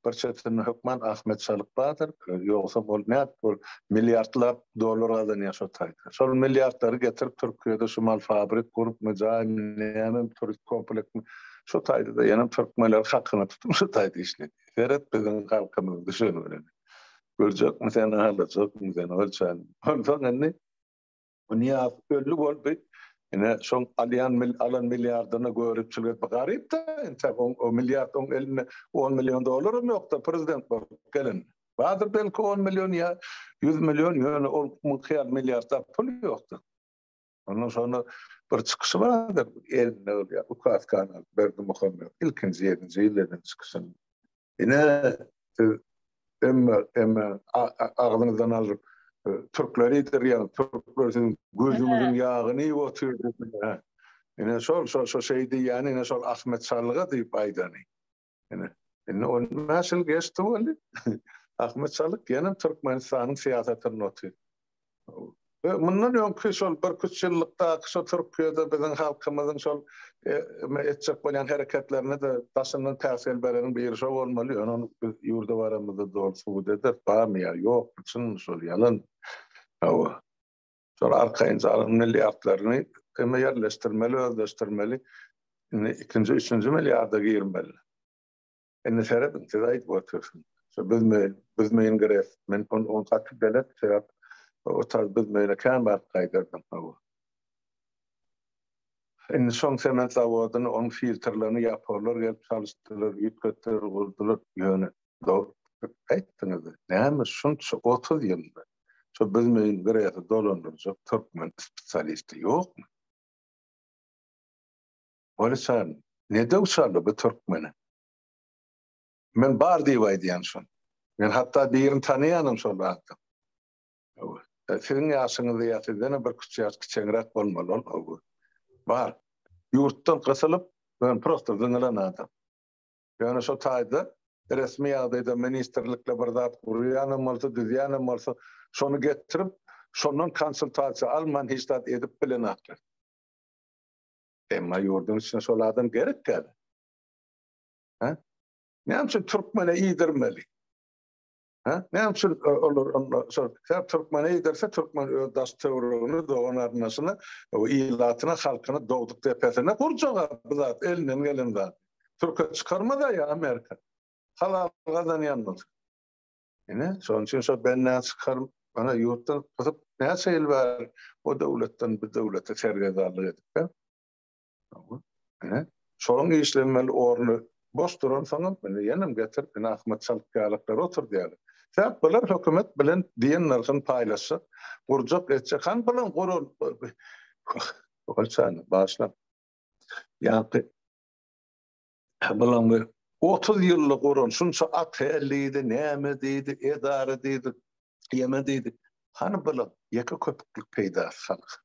bir çetinde hökman Ahmet Çalyk bardyr. Ýogsam ol nädip ol milliardlap dollar gazanýar şo taýda. Şol milliardlary getirip Türkiýede şu mal fabrik gurupmy, jaýmy, nämemi, turist kompleksmi, şo taýda-da ýenem türkmenleri hakyna tutup şo taýda işledýär. Seret biziň halkymyzyň düşeni bilen. Görjekmi sen, alajakmy sen, ölçän. Onsoň indi Bu Nyýazow öldi boldy. Ine şoň alýan alan milliardyna göripçilik edip garyp-da entek oň o milliard oň elinde on million dollaram ýokda prezident bolup gelen. Bardyr belki on million ýa ýüz million ýöne ol muňky ýaly milliardlap pul ýokda. Ondan şonda bir çykyşy bardyr elinde ol ukaskany alyp Berdimuhamedow ilkinji ýedinji ýyl eden çykyşyny. Ine siz emme emme agzyňyzdan alyp türkleri iýdirýäňiz, türkler siziň gözüňiziň ýagyny iýip otyr diýip. Ine şol şol şo şeý diýýäni ine şol Ahmet Çalyga diýip aýdany. Ine indi on bäş ýyl geçdi weli Ahmet Çalyk ýene Türkmenistanyň syýasatynda otyr. Mundan öňki şol birküç ýyllykdaky şo Türkiýede biziň halkymyzyň şol etjek bolýan hereketlerine-de daşyndan päsgel bereniň biri şo bolmaly. Ýöne ony biz ýurda baramyzda doly subut ederis, barmy ýa ýokmy, çynmy şol, ýalanmy. Hawa. Şol arkaýynja alan milliardlaryny eme ýerleşdirmeli, özleşdirmeli. Indi ikinji, üçünji milliarda girmeli. Indi serediň, siz aýdyp otyrsyňyz. Şo Büzmeýin, Büzmeýin GRES. Men ony ony gaty belet, sebäp o taý Büzmeýine kän baryp gaýdardym, hawa. Indi şoň sement zawodyny, onuň filtrlerini ýaponlar gelip çalyşdylar, üýtgetdiler, gurdular. Ýöne dogry aýtdyňyz, näme şunça 30 ýylda şo Büzmeýin GRES-i dolandyrjak türkmen spesialisti ýokmy? Weli ne döw çaldy bu türkmeni? Men bar diýip aýdýan şony. Men hatda birini tanaýanam şol adam. Siziň ýaşyňyzda ýa sizdenem bir küç ýaş kiçeňräk bolmaly ol. Bar. Ýurtdan gysylyp, ýöne prosta zyňylan adam. Ýöne şo taýda resmi ýagdaýda ministrlikde bir zat gurýanam bolsa, düzýänem bolsa, şony getirip, Şondan konsultasiýa alman hiç zat edip bilenaklar. Emma ýurduň içinde şol adam gerek däl. Hä? Näme üçin türkmene iýdirmeli? Hä? Näme üçin olar onda şol sebäp türkmene iýdirse türkmen öz daş töweregini, dogan garyndaşyny, ilatyna, halkyny dogduk depesine gurjak bu zat elinden gelen zat. Türke çykarmaz-a ýa Amerika. Halal gazanýan bolsa. Ine, şonuň üçin şo benden çykaryp, mana ýurtdan gysyp näçe ýyl bäri o döwletden bu döwlete sergezdanlyk edip, Ine, şolaryň işlemeli orny boş duransoňam, indi ýenem getirip, ine Ahmet Çalyk ýalyklary oturdýarlar. Sebäp bular hökümet bilen diýen nyrhyny paýlaşjak, gurjak, etjek. Hany bulaň guran Bolçany, bagyşlaň. Ýaňky bulaň bir 30 ýylda guran şunça otel diýdi, näme diýdi, edara diýdi, ýeme diýdi. Hany bulaň ýeke köpüklik peýdasy halka.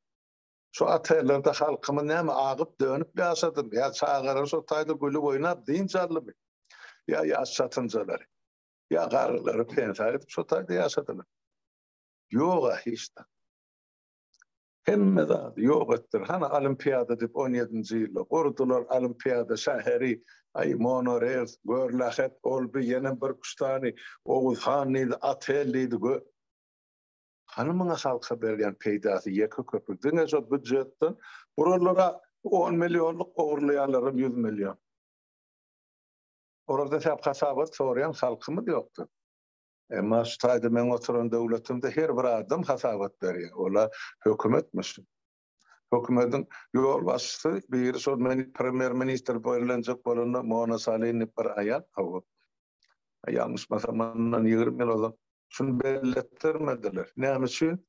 Şu otellerde halkymyz näme agyp dönüp ýaşadymy ýa çagalary şo taýda gülüp oýnap dynç aldymy ýa ýaş çatynjalary ýa garrylary pensiýa gidip şo taýda ýaşadylar. Ýoga hiç zat. Hemme zady ýok etdiler. Hany olimpiada diýip on ýedinji ýylda gurdular olimpiada şäheri, aý monorels, görlähet, ol bi ýene bir üç sany Oguz han diýdi, otel diýdi, gö Hany muňa halka berýän peýdasy ýeke köpük diňe şo býudjetden gurallara on millionlyk ogurlaýanlaram ýüz million. Olarda sebäp hasabat soraýan halkymyz ýokdur. Emma şu taýda meň oturan döwletimde her bir adam hasabat berýär. Ola hökümetmiş. Hökümetiň ýolbaşçysy biri şol men premýer ministr bellenjek bolanda Mona Salin diýip bir aýal hawa. Ýalňyşmasam mundan 20 ýyl ozal şuny belletdirmediler. Näme üçin?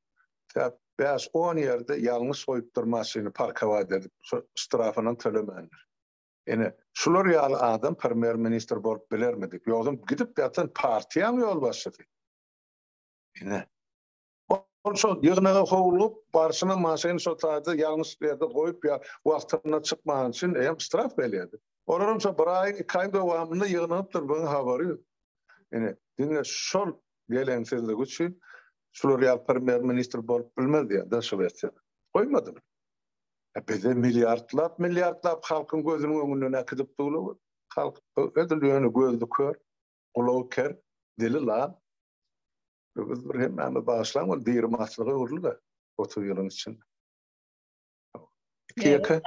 Sebäp 5-10 ýerde ýalňyş goýupdyr maşyny parkowat edip, şo ştrafynam tölemändir. Ine, şular ýaly adam premýer ministr bolup bilermi diýip. Ýogsam gidip ýatan partiýaň ýolbaşçysy. Ine. Ol şol ýygnaga howlugyp, barşyna maşyny şo taýda ýalňyş ýerde goýup ýa wagtynda çykmany üçin eýýäm ştraf gelýärdi. Olaram şo bir aýyň, iki aýyň dowamynda ýygnanypdyr, buň habary ýok. Ine, diňe şol geleňsizligi üçin şular ýaly premýer-ministr bolup bilmez diýýär-de Şwesiýada. Goýmadylar. E bizde milliardlap, milliardlap halkyň gözüniň öňünden äkidip durlar. Halk edil ýöne gözli kör, gulagy ker, dili lal. Biz bir hemmämiz bagyşlaň ol diri maslyga öwrüldi 30 ýylyň içinde. İki ýeke.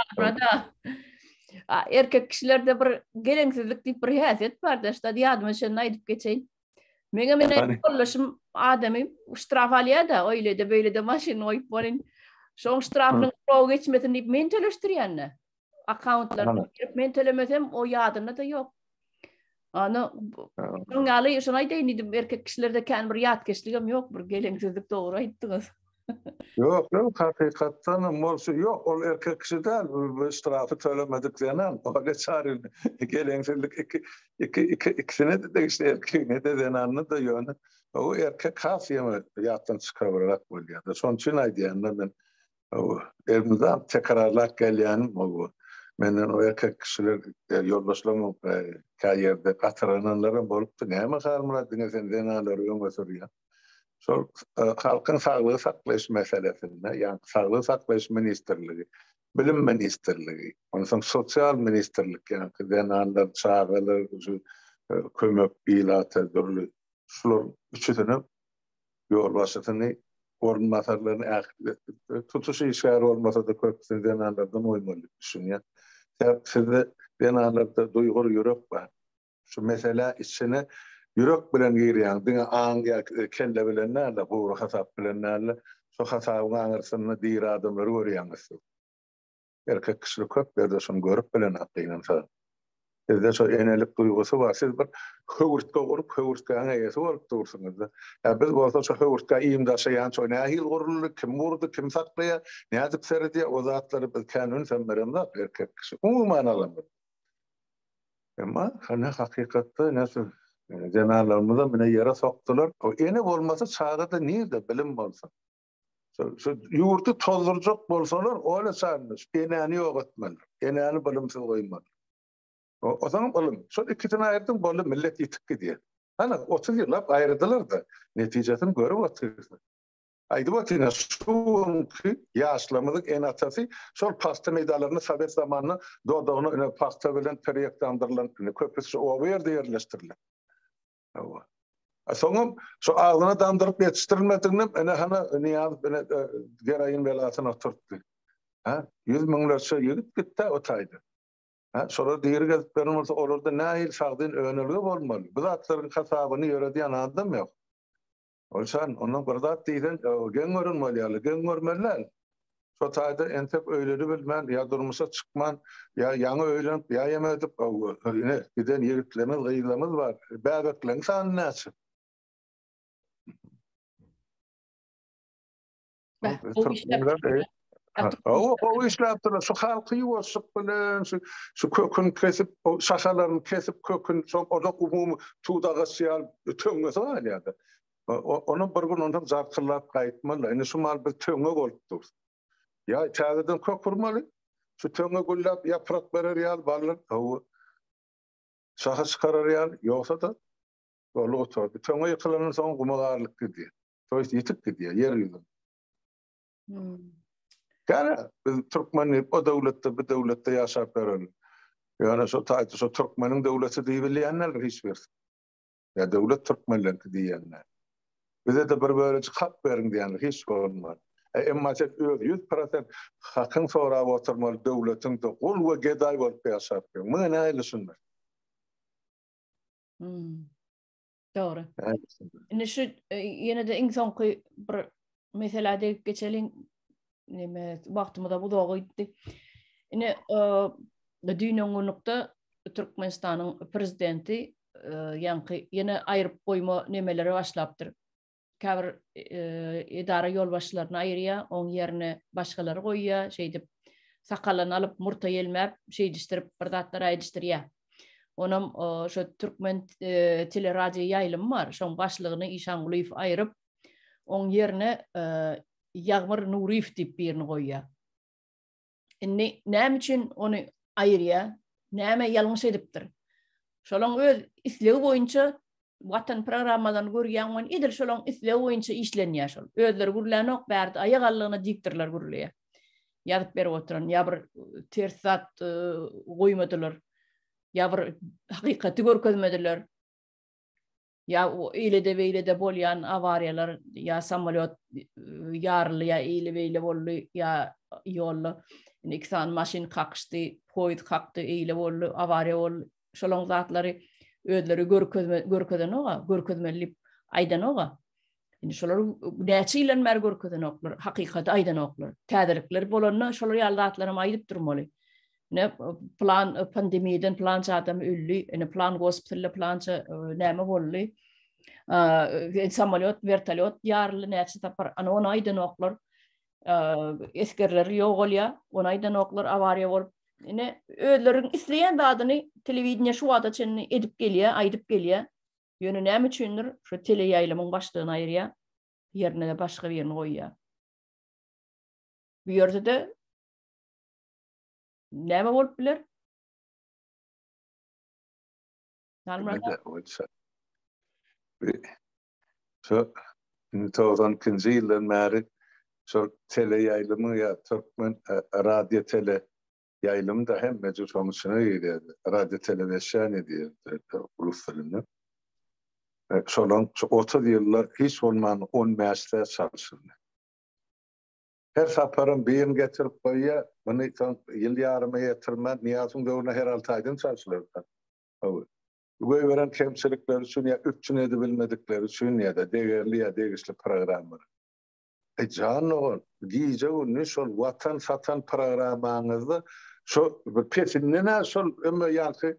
Erkek kişilerde bir geleňsizlik diýip bir häsiýet bar da, şda ýadyma düşenini aýdyp geçeýin. Meňe mene ýoldaşym adamy ştraf alýar-da, öýle-de beýle-de maşynyny goýup bolyn. Şoň ştrafynyň prowy geçmesin diýip men töleşdirýän-de. Akkauntlaryna girip men tölemesem o ýadynda-da ýok. Ana, şoň ýaly şony aýdaýyn diýdim, erkek kişilerde kän bir ýatkeşligem ýok, bir geleňsizlik dogry aýtdyňyz. Ýok, ýok, hakykatdan hem bolşy ýok, ol erkek kişi däl, bu ştrafy tölemedik zenan, o neçar geleňsizlik iki, iki, iki, ikisine-de degişli, erkegine-de, zenanyna-da, ýöne o erkek has ýene ýatdan çykabyrak bolýar-da. Şonuň üçin aýdýan-da men, Elmydam tekrarlap gelýänim bu. Menden o erkek kişiler ýoldaşlarym kä ýerde gatyrananlaram bolupdy. Näme Halmyrat diňe sen zenanlary öňe sürýäň. Şol halkyň saglygy saklaýyş meselesinde, ýagny saglygy saklaýyş ministrligi, bilim ministrligi, onsoň sosial ministrlik, ýagny zenanlar, çagalar, kömek ilata dürli şularyň üçüsine ýolbaşçysyny, orunbasarlaryny ähli tutuş işgär bolmasa-da köpüsini zenanlardan goýmaly diýip düşünýän. Sebäp sizde zenanlarda duýgur ýürek bar. Şu meselä içine ýürek bilen girýäň, diňe aň ýa kelle bilen däl-de, gury hasap bilen däl-de, şu hasabyň aňyrsynda diri adamlary görýäňiz siz. Erkek kişiler köp ýerde şony görüp bilenok gynansa. Sizde şo enelik duýgusy bar. Siz bir höwürtge gurup, höwürtgäň eýesi bolup dursuňyzda. Ä biz bolsa şo höwürtgä iým daşaýança o nähili guruldy, kim gurdy, kim saklaýar, nädip seredýär, o zatlary biz kän ünsem beremzok erkek kişi. Umuman alanda. Emma hany hakykatda ine şu zenanlarymyzam ine ýere sokdular. O ene bolmasa çaga-da nirde bilim bolsun. Şu ýurdy tozdurjak bolsalar, ola çagynda şu enäni ýok etmeli. Enäni bilimsiz goýmaly. Ozaňam ylym. Şol ikisini aýyrdyň boldy, millet ýitip gidýär. Hany 30 ýyllap aýyrdylar-da, netijesini görüp otyrys. Aýdyp otyryn, şu günki ýaşlarymyzyň ene-atasy şol pagta meýdanlarynda sowet zamanynda dodagyna ine pagta bilen tirýek damdyrylan, indi köpüsi şu oba ýerde ýerleşdirilen. Hawa. A soňam şu agzyna damdyryp ýetişdirilmediginem ine hana Nyýazow ine geroin belasyny oturtdy. Hä? Ýüz müňlerçe ýigit gitdi o taýda. Hä, şolar diri gezip beren bolsa, olarda nähili sagdyn önelge bolmaly? Bu zatlaryň hasabyny ýöredýän adam ýok. Olşan, ondan bir zat diýseň, geň gören bolýarlar. Geň görmeli däl. Şo taýda entek öýlenibilmän, ýa durmuşa çykman, ýa ýaňy öýlenip, ýa ýeme edip, ine, giden ýigitlerimiz, gyzlarymyz bar. Bäbekleriň sany näçe? Hawa, gowy işläpdirler. Şu halky ýuwaşlyk bilen, şu şu köküni kesip, şahalaryny kesip, köküni soň oda umumy tut agaçy ýaly töňňesi galýar-da. Onam bir gün ondan jarkyllap gaýtmaly. Indi şu mal biz töňňe bolup durus. Ýa täzeden kök urmaly, şu töňňe gülläp ýaprak berer ýaly ballar, hawa, şaha çykarar ýaly, ýogsa-da boldy gutardy. Töňňe ýykylandan soň guma garylyp gidýär. To ýest ýitip gidýär ýer ýüzüne. Gäle biz türkmen diýip o döwletde bu döwletde ýaşap ýörelim. Ýöne şo taýda şo türkmeniň döwleti diýibilýänler hiç birisi. Ýa döwlet türkmenleriňki diýýänler. Bize-de bir bölejik hak beriň diýenler hiç bolmady. E, emma sen öz 100% hakyň sorap oturmaly döwletiňde gul we gedaý bolup ýaşap ýörüň. Muňa nähili düşünmeli? Hmm. Dogry. Indi şu e, ýene-de iň soňky bir meselä degip geçeliň. Neme wagtymyz-a uzaga gitdi. Ine, e, düýn öňňunlukda Türkmenistanyň prezidenti e, ýaňky ýene aýryp goýma nemeleri başlapdyr. Käbir edara ýolbaşçylaryny aýyrýar, oň ýerine başgalary goýýar, şeýdip sakalyny alyp, murta ýelmäp, şeýdişdirip bir zatlar aýdyşdyrýar. Onam şo türkmen teleradio ýaýlymy bar, şoň başlygyny Işangulyýew aýryp, oň ýerine Ýagmyr Nuryýew diýip birini goýýar. Indi näme üçin ony aýyrýar? Näme ýalňyş edipdir? Şolaň öz islegi boýunça Watan programmalaryny görýäň wen edil şolaň islegi boýunça işlenýär şol. Özleri gürlänok, bärde aýak allygyna diktorlar gürleýär. Ýazyp berip oturan ýa bir ters zat e, goýmadylar. Ýa bir hakykaty görkezmediler. Ýa eýle-de beýle-de bolýan awariýalar, ýa samolýot e, ýaryldy, ýa eýle-beýle boldy, ýa ýolda indi iki sany maşyn kakyşdy, poýuz kakdy, eýle boldy, awariýa boldy. Şolaň zatlary özleri görkezme görkezenok-a, görkezmeli diýip aýdanok-a. Indi şolar näçe ýyldan bäri görkezenoklar, hakykaty aýdanoklar. Täzelikler bolanda şolar ýaly zatlaram aýdyp durmaly. Ine plan pandemiýadan plança adam öldi, ine plan gospitalda plança e, näme boldy. E, samolýot, wertolýot ýaryldy näçe sapar. Ana ony aýdanoklar. E, esgerler ýogalýar, ony aýdanoklar awariýa bolup. Ine özleriniň isleýän zadyny telewideniýe şu wagta çenli edip gelýär, aýdyp gelýär. Ýöne näme üçindir şu teleýaýlymyň başlygyny aýyrýar, ýerine-de başga birini goýýar. Bu ýerde-de näme bolup biler? Şu 92-nji ýyldan bäri şol teleýaýlymyň ýa türkmen e, radio tele ýaýlym da hemmeji şoň içine girýärdi. Radio teleweşşaniýe diýerdi rus dilinde. E, şolaň şu 30 ýylda hiç bolman 15-de çalşyldy. Her saparam birini getirip goýýar, muny soň ýyl ýaryma ýetirmän Nyýazowyň döwründe her alty aýdan çalşylardy. Hawa. Goýberen kemçilikleri üçin ýa üpjün edibilmedikleri üçin ýa-da degerli ýa degişli programmalar. Eý jan dogan, gije-gündiz şol Watan satan programmaňyzda şo bir pesinden-ä şol öňe ýaňky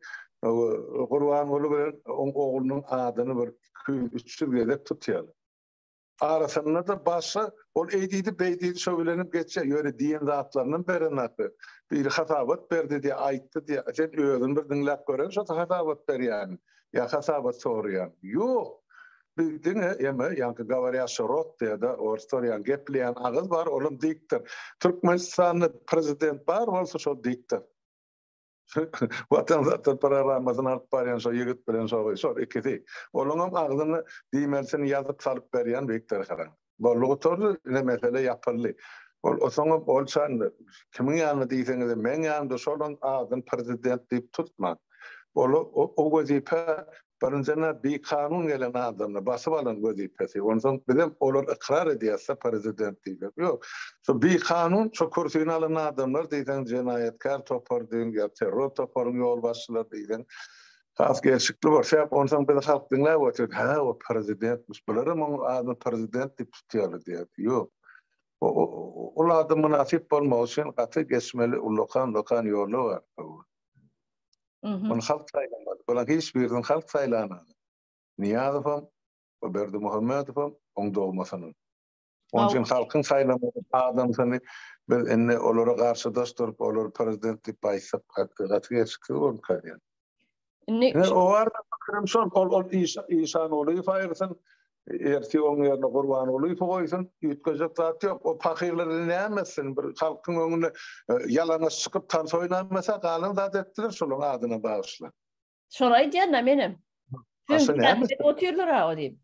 Gurbanguly bilen oň oglunyň adyny bir 200-300 gezek tutýarlar. Arasynda-da başga ol eý diýdi, beý diýdi, şo bilenem geçýär. Ýöne diýen zatlarynam berenaklar. Biri hasabat berdi diýýär, aýtdy diýýär. Sen özüňi bir diňläp gören şo hasabat berýäni ýa hasabat soraýany. Ýok. Biz diňe eme, ýaňky goworýaşşy rot diýýär-de, orslar ýaňy gepleýän agyz bar, olam diktor. Türkmenistanda prezident bar bolsa şol diktor. Watan satan programmasyny alyp barýan şo ýigit bilen şo gyz, şol ikisi. Olaňam agzyna diýmelisini ýazyp salyp berýän Wiktor Haran. Boldy gutardy, ine mesele ýapyldy. Ol osaňam ol çanda kimiň ýanynda diýseňizem meň ýanymda şolaň adyny prezident diýip tutmaň. Ol o wezipe birinjiden bikanun gelen adamlar basyp alan wezipesi. Onsoň bizem olar ykrar edýäsde prezident diýsek. Ýok. Şo bikanun şo kürsini alan adamlar diýseň jenaýatkär topar diýiň ýa terror toparyň ýolbaşçylary diýseň has gelşikli bor. Sebäp onsoň bizi halk diňläp otyr. Hä o prezidentmiş. Bularam oň adyny prezident diýip tutýarlar diýýär. Ýok. Ol ada mynasyp bolmak üçin gaty geçmeli ullakan-ullakan ýollar bar. Ony halk saýlamaly. Bularyň hiç birini halk saýlanok. Nyýazowam, o Berdimuhamedowam oň dogmasynyň. Onuň üçin halkyň saýlamadyk adamsyny biz indi olara garşydaş durup, olary prezident diýip aýtsak, gaty gelşiksiz bolupka diýen. Indi o barada pikirim şol, ol ol Işangulyýew aýyrsyn, ertir oň ýerine Gurbangulyýewi goýsun, üýtgejek zat ýok. O pahyrlar indi näme etsin, bir halkyň öňünde ýalaňaç çykyp tans oýnamasa, galan zat etdiler şolaryň adyna bagyşlap. Şony aýdýan-da menem. Başga näme etsin? Otyrlar-a o diýip.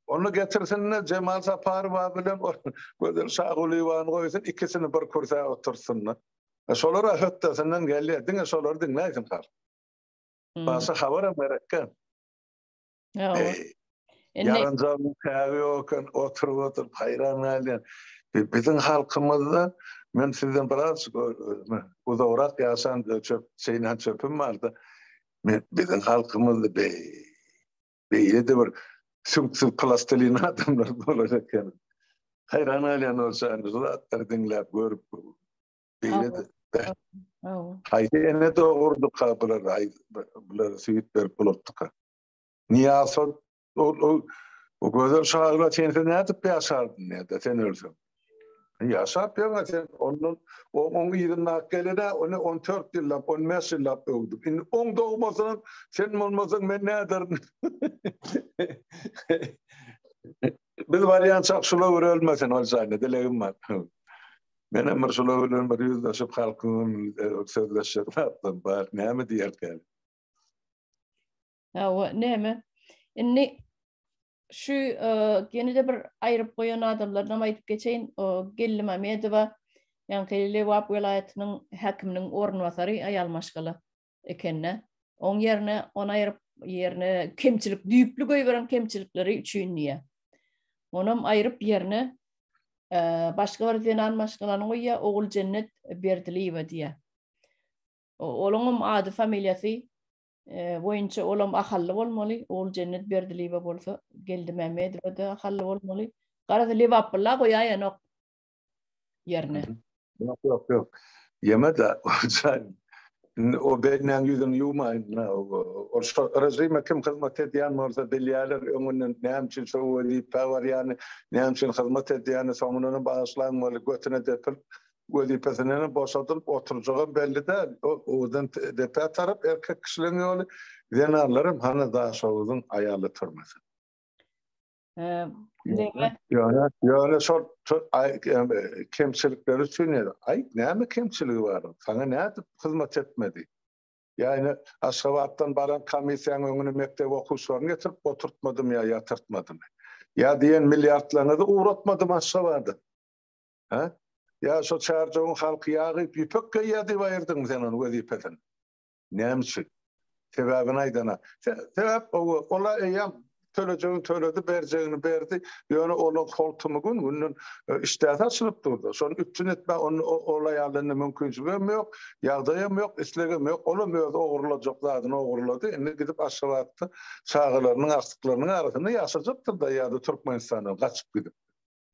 Ony getirsin-de Jemal Saparowa bilen Gözel Şagulyýewany goýsun, ikisini bir kürsä oturtsyn-da. Şolar-a hötdesinden gelýär, diňe şolary diňläýsin halk. Başga habaram gerek däl. Ýaranjagyň çägi ýok eken, oturyp-oturyp haýran galýan. Biziň halkymyzda, men sizden birazjyk uzagrak ýaşan çöp, çeýnän çöpüm bardy. Men biziň halkymyzda beýle-de bir süňksüz plastilin adamlar bolar eken. Haýran galýan bolsa, şu zatlary diňläp, görüp. Beýle-de. Haýsy ene dogurdyka bular, bular süýt berip ulaltdyka. Nyýazow ol o gözel şagyra sensiz nädip ýaşardyn diýdi, sen ölseň. Ýaşap ýörme sen ondan oň yzyndaky gelene ony 14 ýyllap, 15 ýyllap öwdüm. Indi oň dogmasyna sen bolmasaň men näderin? Biz barýançak şular bir ölmesin ol jaýna dilegim bar. Menem bir şular bilen bir ýüzleşip halkyň öňünde sözleşjek zatlarym bar. Näme diýerkäl? Hawa, näme? Indi şu ýene-de bir aýryp goýan adamlarynam aýdyp geçeýin. O Geldi Mamedowa, ýaňky Lebap welaýatynyň häkiminiň orunbasary aýal maşgala ekende. Oň ýerine ony aýryp, ýerine kemçilik düýpli goýberen kemçilikleri üçin diýýär. Onam aýryp ýerine başga bir zenan maşgalany goýýar, Oguljennet Berdiliýewa diýýär. Olaňam ady, familiýasy boýunça olam ahally bolmaly. Oguljennet Berdiliýewa bolsa, Geldi Mämmedowa-da ahally bolmaly. Garaz, Lebaplylar goýaýanok ýerine. Ýok, ýok, ýok. Ýeme-de, Indi o bennäň ýüzüni ýuwmaýyn. Ol şo režime kim hyzmat edýän bolsa bilýärler öňünden näme üçin şo wezipä barýany, näme üçin hyzmat edýäni, soňundanam bagyşlaň weli götüne depilip Wezipesinden boşadylyp oturjagam belli däl. O ugurdan depä tarap erkek kişileriň ýoly, zenanlaram hany Daşoguzyň aýally türmesi. Ýöne, ýöne şol kemçilikleri üçin ýa aý näme kemçiligi bar? Saňa nädip hyzmat etmedi? Ýa ine Aşgabatdan baran komissiýaň öňüne mekdep okuwçylaryny getirip oturtmadymy ýa ýatyrtmadymy? Ýa diýen milliardlaryňyzy ugratmadymy Aşgabada? Hä? Ýa şo Çärjewiň halky ýag iýip ýüpek geýýär diýip aýyrdyňmy sen ony wezipeden? Näme üçin? Sebäbini aýdana. Sebäp ola eýýäm tölejegini töledi, berjegini berdi. Ýöne olaň holtumy gün-günden işdäsi açylyp durdy. Şony üpjün etmäge ony ol aýalda indi mümkinçiligem ýok, ýagdaýam ýok, islegem ýok. Olam öz ogurlajak zadyny ogurlady. Indi gidip Aşgabatda çagalarynyň, agtyklarynyň arasynda ýaşajakdyr-da ýa-da Türkmenistandan gaçyp gidip.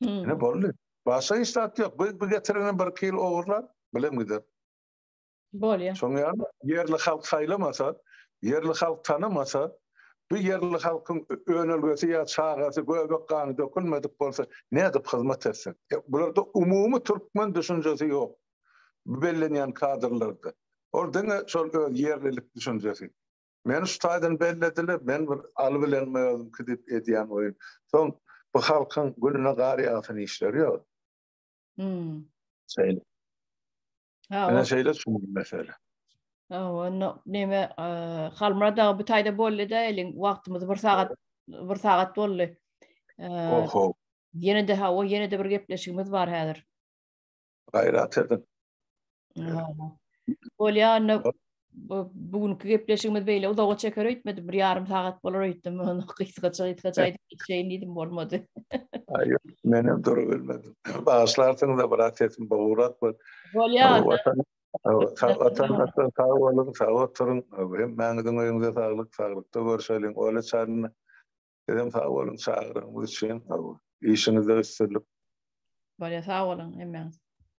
Ine boldy. Başga hiç zat ýok. Bu, bu getirenem bir kil ogurlar, bilem gider. Bolýar. Şoň ýaly ýerli halk saýlamasa, ýerli halk tanamasa, bu ýerli halkyň önelgesi ýa çagasy göbek gany dökülmedik bolsa, nädip hyzmat etsin? E, bularda umumy türkmen düşünjesi ýok. Bu bellenýän kadrlarda. Ol diňe şol öz ýerlilik düşünjesi. Meni şu taýdan bellediler, men bir aly bilen özümki diýip edýän oýun. Soň bu halkyň gününe gar ýagsyn işleri ýok. Hmm. Şeýle. Ha, Ine şeýle çuň mesele. Hawa, no, neme, Halmyrat aga bu taýda boldy da, elin wagtymyz bir sagat bir sagat boldy. Oho. Ýene-de hawa, ýene-de bir gepleşigimiz bar häzir. Gaýrat ediň. Bolýa, onda bu bugünki gepleşigimiz beýle uzaga çeker öýtmedim. Bir ýarym sagat bolar öýtdüm. Ony gysgaça gysgaça aýdyp geçeýin diýdim, bolmady. Aý, ýok, menem durup bilmedim. Bagyşlarsyňyz-da, biraz sesim bogubrak bol. Bolýa, onda. Watandaşlar sag boluň, sag oturyň. Hemmäňiziň öýüňize saglyk, saglykda görşeliň. Ola Çarlyna sizem sag boluň çagyrygyňyz üçin. Işiňizde üstünlik. Bolýa, sag boluň hemmäňiz.